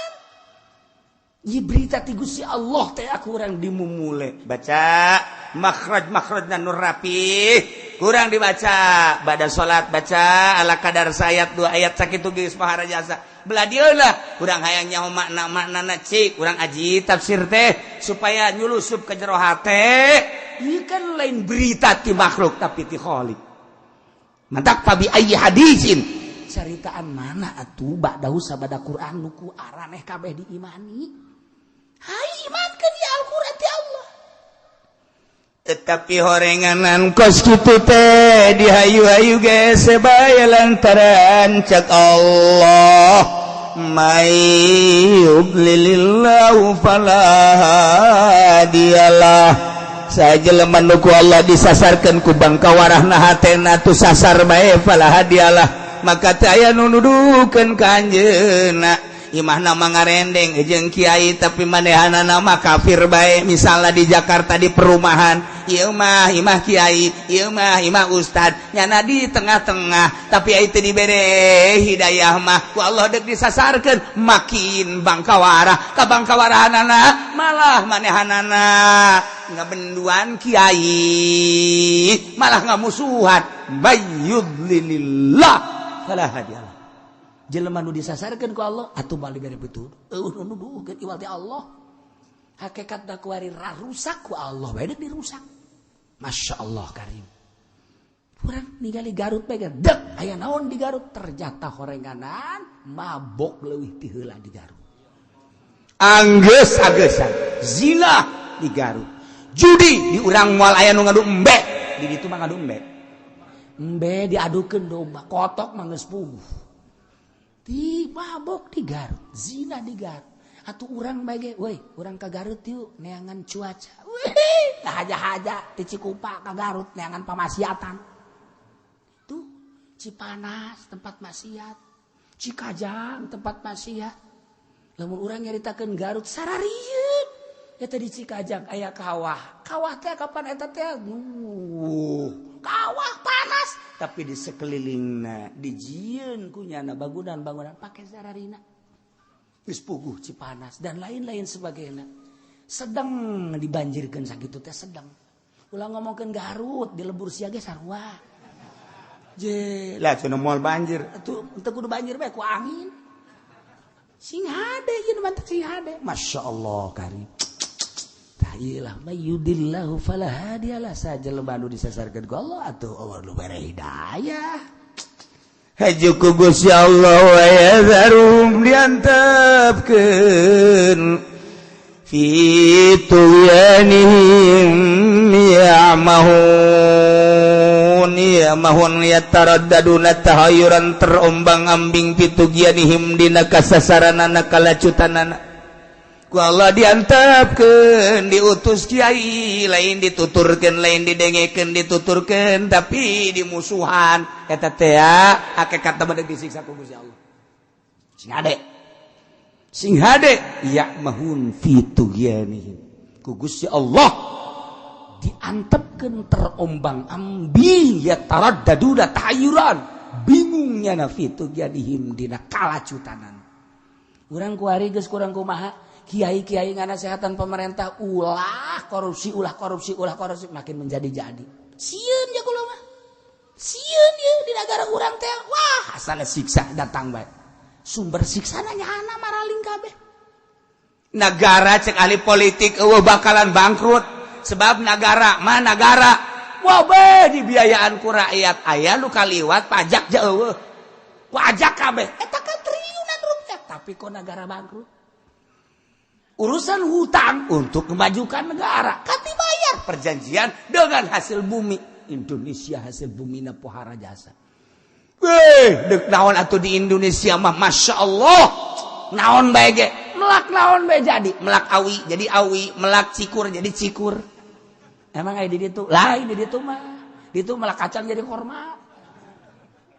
Ieu berita ti Gusti Allah teh aku urang dimumule. Baca makhraj-makhrajna nu rapih, kurang dibaca. Bada salat baca ala kadar sayat dua ayat sakitu geus maharajasa. Belah dieu lah kurang hayang nyaho makna-maknana cik, kurang aji tafsir teh supaya nyulusup ke jero hate. Ieu kan lain berita ti makhluk tapi ti Khalik. Mantak fabi ayyi hadisin. Caritaan mana atuh ba'dahu sabada Quran nu ku araneh kabeh diimani. Hai imankeun ya Al-Qur'an ti Allah. Tetapi horenganan kos kitu teh dihayu-hayu ge sebaya lantaran cak Allah may yudlilillahu fala hadiyalah. Sajelema nu ku Allah disasarkeun ku bangkawarahna hatena tu sasar bae fala hadiyalah. Maka teh aya nu nuduhkeun ka anjeunna. Imahna mah ngarendeng jeung kiai tapi manehanana mah kafir bae. Misalna di Jakarta di perumahan Ieu mah imah kiai, ieu mah imah ustad, nyana di tengah-tengah. Tapi ai teu dibere hidayah mah ku Allah deuk disasarkeun makin bangkawarah. Ka bangkawarahanana malah manehanana ngabenduan kiai, malah ngamusuhan. Mayyudlilillah fala hadiyalah. Jelema nu disasarkeun ku Allah atuh balik dibere betul. Eueuh nu nuduhkeun iwal ti Allah. Hakikat da kuari rusak ku Allah bae deuk dirusak. Masya Allah karim. Urang ningali Garut bae dek aya naon di Garut, ternyata horenganan mabok leuwih ti heula di Garut. Anggeus-angeusan zina di Garut. Judi di urang moal aya nu ngadu embe, di ditu mah ngadu embe. Embe diadukeun domba, kotok mah geus puguh. Di mabok di Garut, zina di Garut. Atuh urang bae ge, woi, urang ka Garut yuk neangan cuaca. Wih, haja-haja ti Cikupa ka Garut neangan pamaksiatan. Tuh, Cipanas tempat maksiat, Cikajang tempat maksiat. Lamun urang nyaritakeun Garut sararieun. Eta di Cikajang aya kawah. Kawah teh kapan eta teh? Kawah panas, tapi di sekelilingna dijieun ku nyana bangunan-bangunan pake sararina. Geus puguh Cipanas dan lain-lain sebagainya. Sedang dibanjirkeun sakitu teh sedang. Ulah ngomongkeun Garut di lembur sia ge sarua. Je, lah cenah moal banjir. Atuh teu kudu banjir bae ku angin. Sing hade ieu mantep sing hade. Masya Allah karim. Tah ieu lah mayyudillahu fala hadiyalah, sajelema nu disasarkeun ku Allah atuh Allah nu bere hidayah. Haju ku Gusti Allah wa yadharum diantepkeun fi tughyanihim ya'mahun ya'mahun yataraddaduna tahayyuran terombang-ambing fi tughyanihim dina kasasaranana kalacutanana. Ku Allah diantepkeun diutus kiai lain dituturkeun lain didengekeun dituturkeun tapi dimusuhan eta teh hakikat mah disiksa ku Gusti Allah. Sing hade. Sing hade ya'mahun fi tughyanihim. Ku Gusti Allah diantepkeun terombang-ambing ya taraddaduna tahayyuran bingungnya na fi tughyanihim dina kalacutanan. Urang kuari geus kurang kumaha kiai-kiai nganasehatan pemerintah ulah korupsi ulah korupsi ulah korupsi makin menjadi-jadi. Sieun ya kula mah. Sieun ye di negara urang teh. Wah, asal siksa datang bae. Sumber siksana nyana maraling kabeh. Negara cek ahli politik eueuh bakalan bangkrut sebab negara mah negara. Wah be dibiayaan ku rakyat aya nu kaliwat pajak je eueuh. Pajak kabeh eta kan triliunan rupiah tapi kok negara bangkrut. Urusan hutang untuk memajukan negara kan dibayar perjanjian dengan hasil bumi Indonesia, hasil bumi na pohara jasa. Weh, deuk naon atuh di Indonesia mah Masya Allah. Naon bae ge melak naon bae jadi melak awi jadi awi, melak cikur jadi cikur. Emang aya di ditu? Lain di ditu mah. Di ditu melak kacang jadi korma.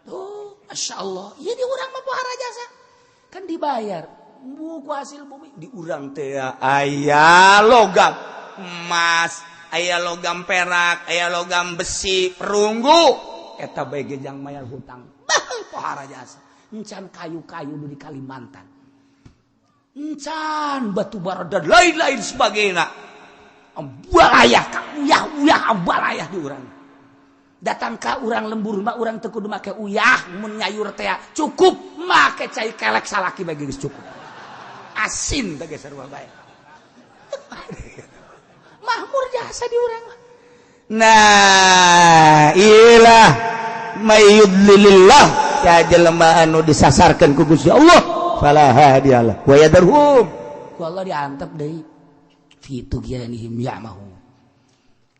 Tuh, Masya Allah. Ieu di urang mah pohara jasa. Kan dibayar buku hasil bumi di urang teh aya logam emas, aya logam perak, aya logam besi, perunggu. Eta bae ge jang mayar hutang. Bah, pohara jasa. Encan kayu-kayu di Kalimantan. Encan batu bara dan lain-lain sebagainya. Ambalayah ka uyah-uyah ambalayah di urang. Datang ka urang lembur mah urang teu kudu make uyah mun nyayur teh cukup make cai kelek salaki bae geus cukup. Asin teh geus sarua bae. Mahmur jasa di urang. Nah, ilah mayyudlilillah ya jelema anu disasarkeun ku Gusti Allah fala hadiyalah wa yadarhum. Ku Allah diantep deui fi tughyanihim ya'mahun.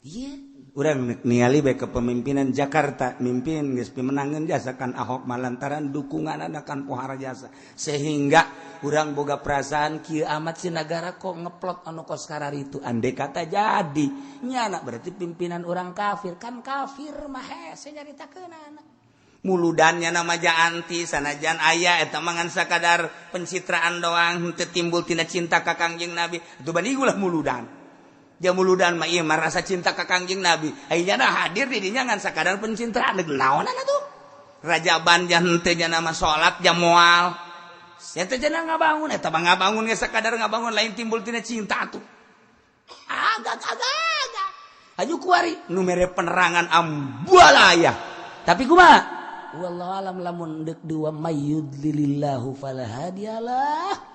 Ieu urang ningali bae kepemimpinan Jakarta mimpin geus pimenangeun jasa kan Ahok malantaran dukunganana kan pohara jasa sehingga urang boga perasaan kieu amat si negara kok ngeplot anu kos kararitu andai kata jadi nyana berarti pimpinan urang kafir kan kafir mah hese nyaritakeunana muludannya nama anti sanajan aya eta mah ngan sakadar pencitraan doang henteu timbul tina cinta ka Kangjeng Nabi atuh bani ulah muludan. Jamuludan mah ieu mah rasa cinta ka Kangjeng Nabi. Ayeuna hadir di dinya ngan sakadar pencintaan deuk naonan atuh. Rajaban jan teh nya nama salat jam moal. Sia teh cenah ngabangun eta mah ngabangun ge sakadar ngabangun lain timbul tina cinta atuh. Agak agak agak. Aju kuari nu mere penerangan ambualaya. Tapi kumaha? Wallahu alam lamun deuk dua mayyudlilillahu fala hadiyalah.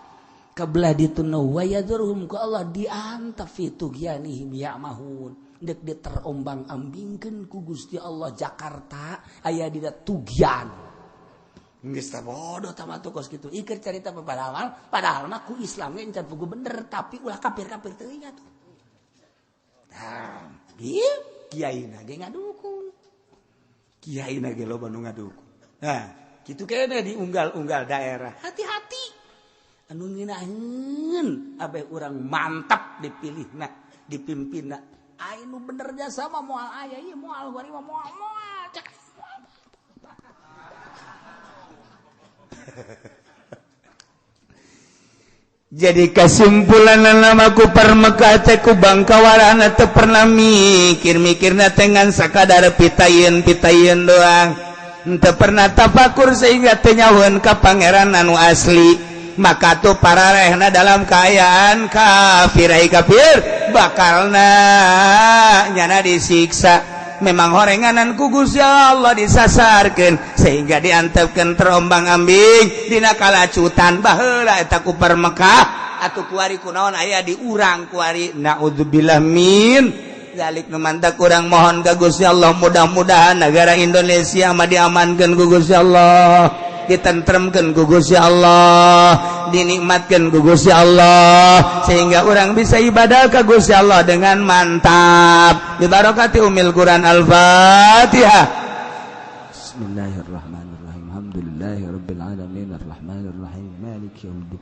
Kebelah dituna wa yadhurhum ku Allah diantaf fi tughyanihim ya'mahun. Deuk diterombang-ambingkeun ku Gusti Allah Jakarta aya dina tugyan. Geus tah bodoh tah mah kos kitu. Iker carita padahal padahal mah ku Islam ge encan pugu bener tapi ulah kafir-kafir teuing atuh. Tah, ieu kiai na ge ngadukung. Kiai na ge loba nu ngadukung. Nah, kitu kene di unggal-unggal daerah. Hati-hati. Anu ngeunaheun abeh urang mantap dipilihna, dipimpinna. Ai nu bener jasa mah moal aya ieu moal bari mah moal moal cek. Jadi kesimpulan namaku permekah teh ku bangkawarana teu pernah mikir-mikirna teh ngan sakadar pitayeun-pitayeun doang. Teu pernah tafakur sehingga teu nyahoeun ka pangeran anu asli. Maka tuh para rehna dalam keayaan kafir ai kafir bakalna nyana disiksa. Memang horenganan ku Gusti Allah disasarkeun sehingga diantepkeun terombang-ambing dina kalacutan baheula eta ku Mekah atuh kuari kunaon aya di urang kuari naudzubillah min zalik. Nu mantak urang mohon ka Gusti Allah mudah-mudahan negara Indonesia mah diamankeun ku Gusti Allah, ditentremkeun ku Gusti Allah, dinikmatkeun ku Gusti Allah sehingga orang bisa ibadah ka Gusti Allah dengan mantap. Bibarakati umil Quran. Al-Fatihah. Bismillahirrahmanirrahim. Alhamdulillahirabbil alamin arrahmanirrahim maliki yaumiddin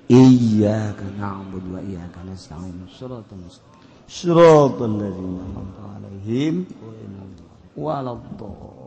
iyyaka na'budu wa iyyaka nasta'in shiratal mustaqim shiratal ladzina an'amta 'alaihim waladdallin.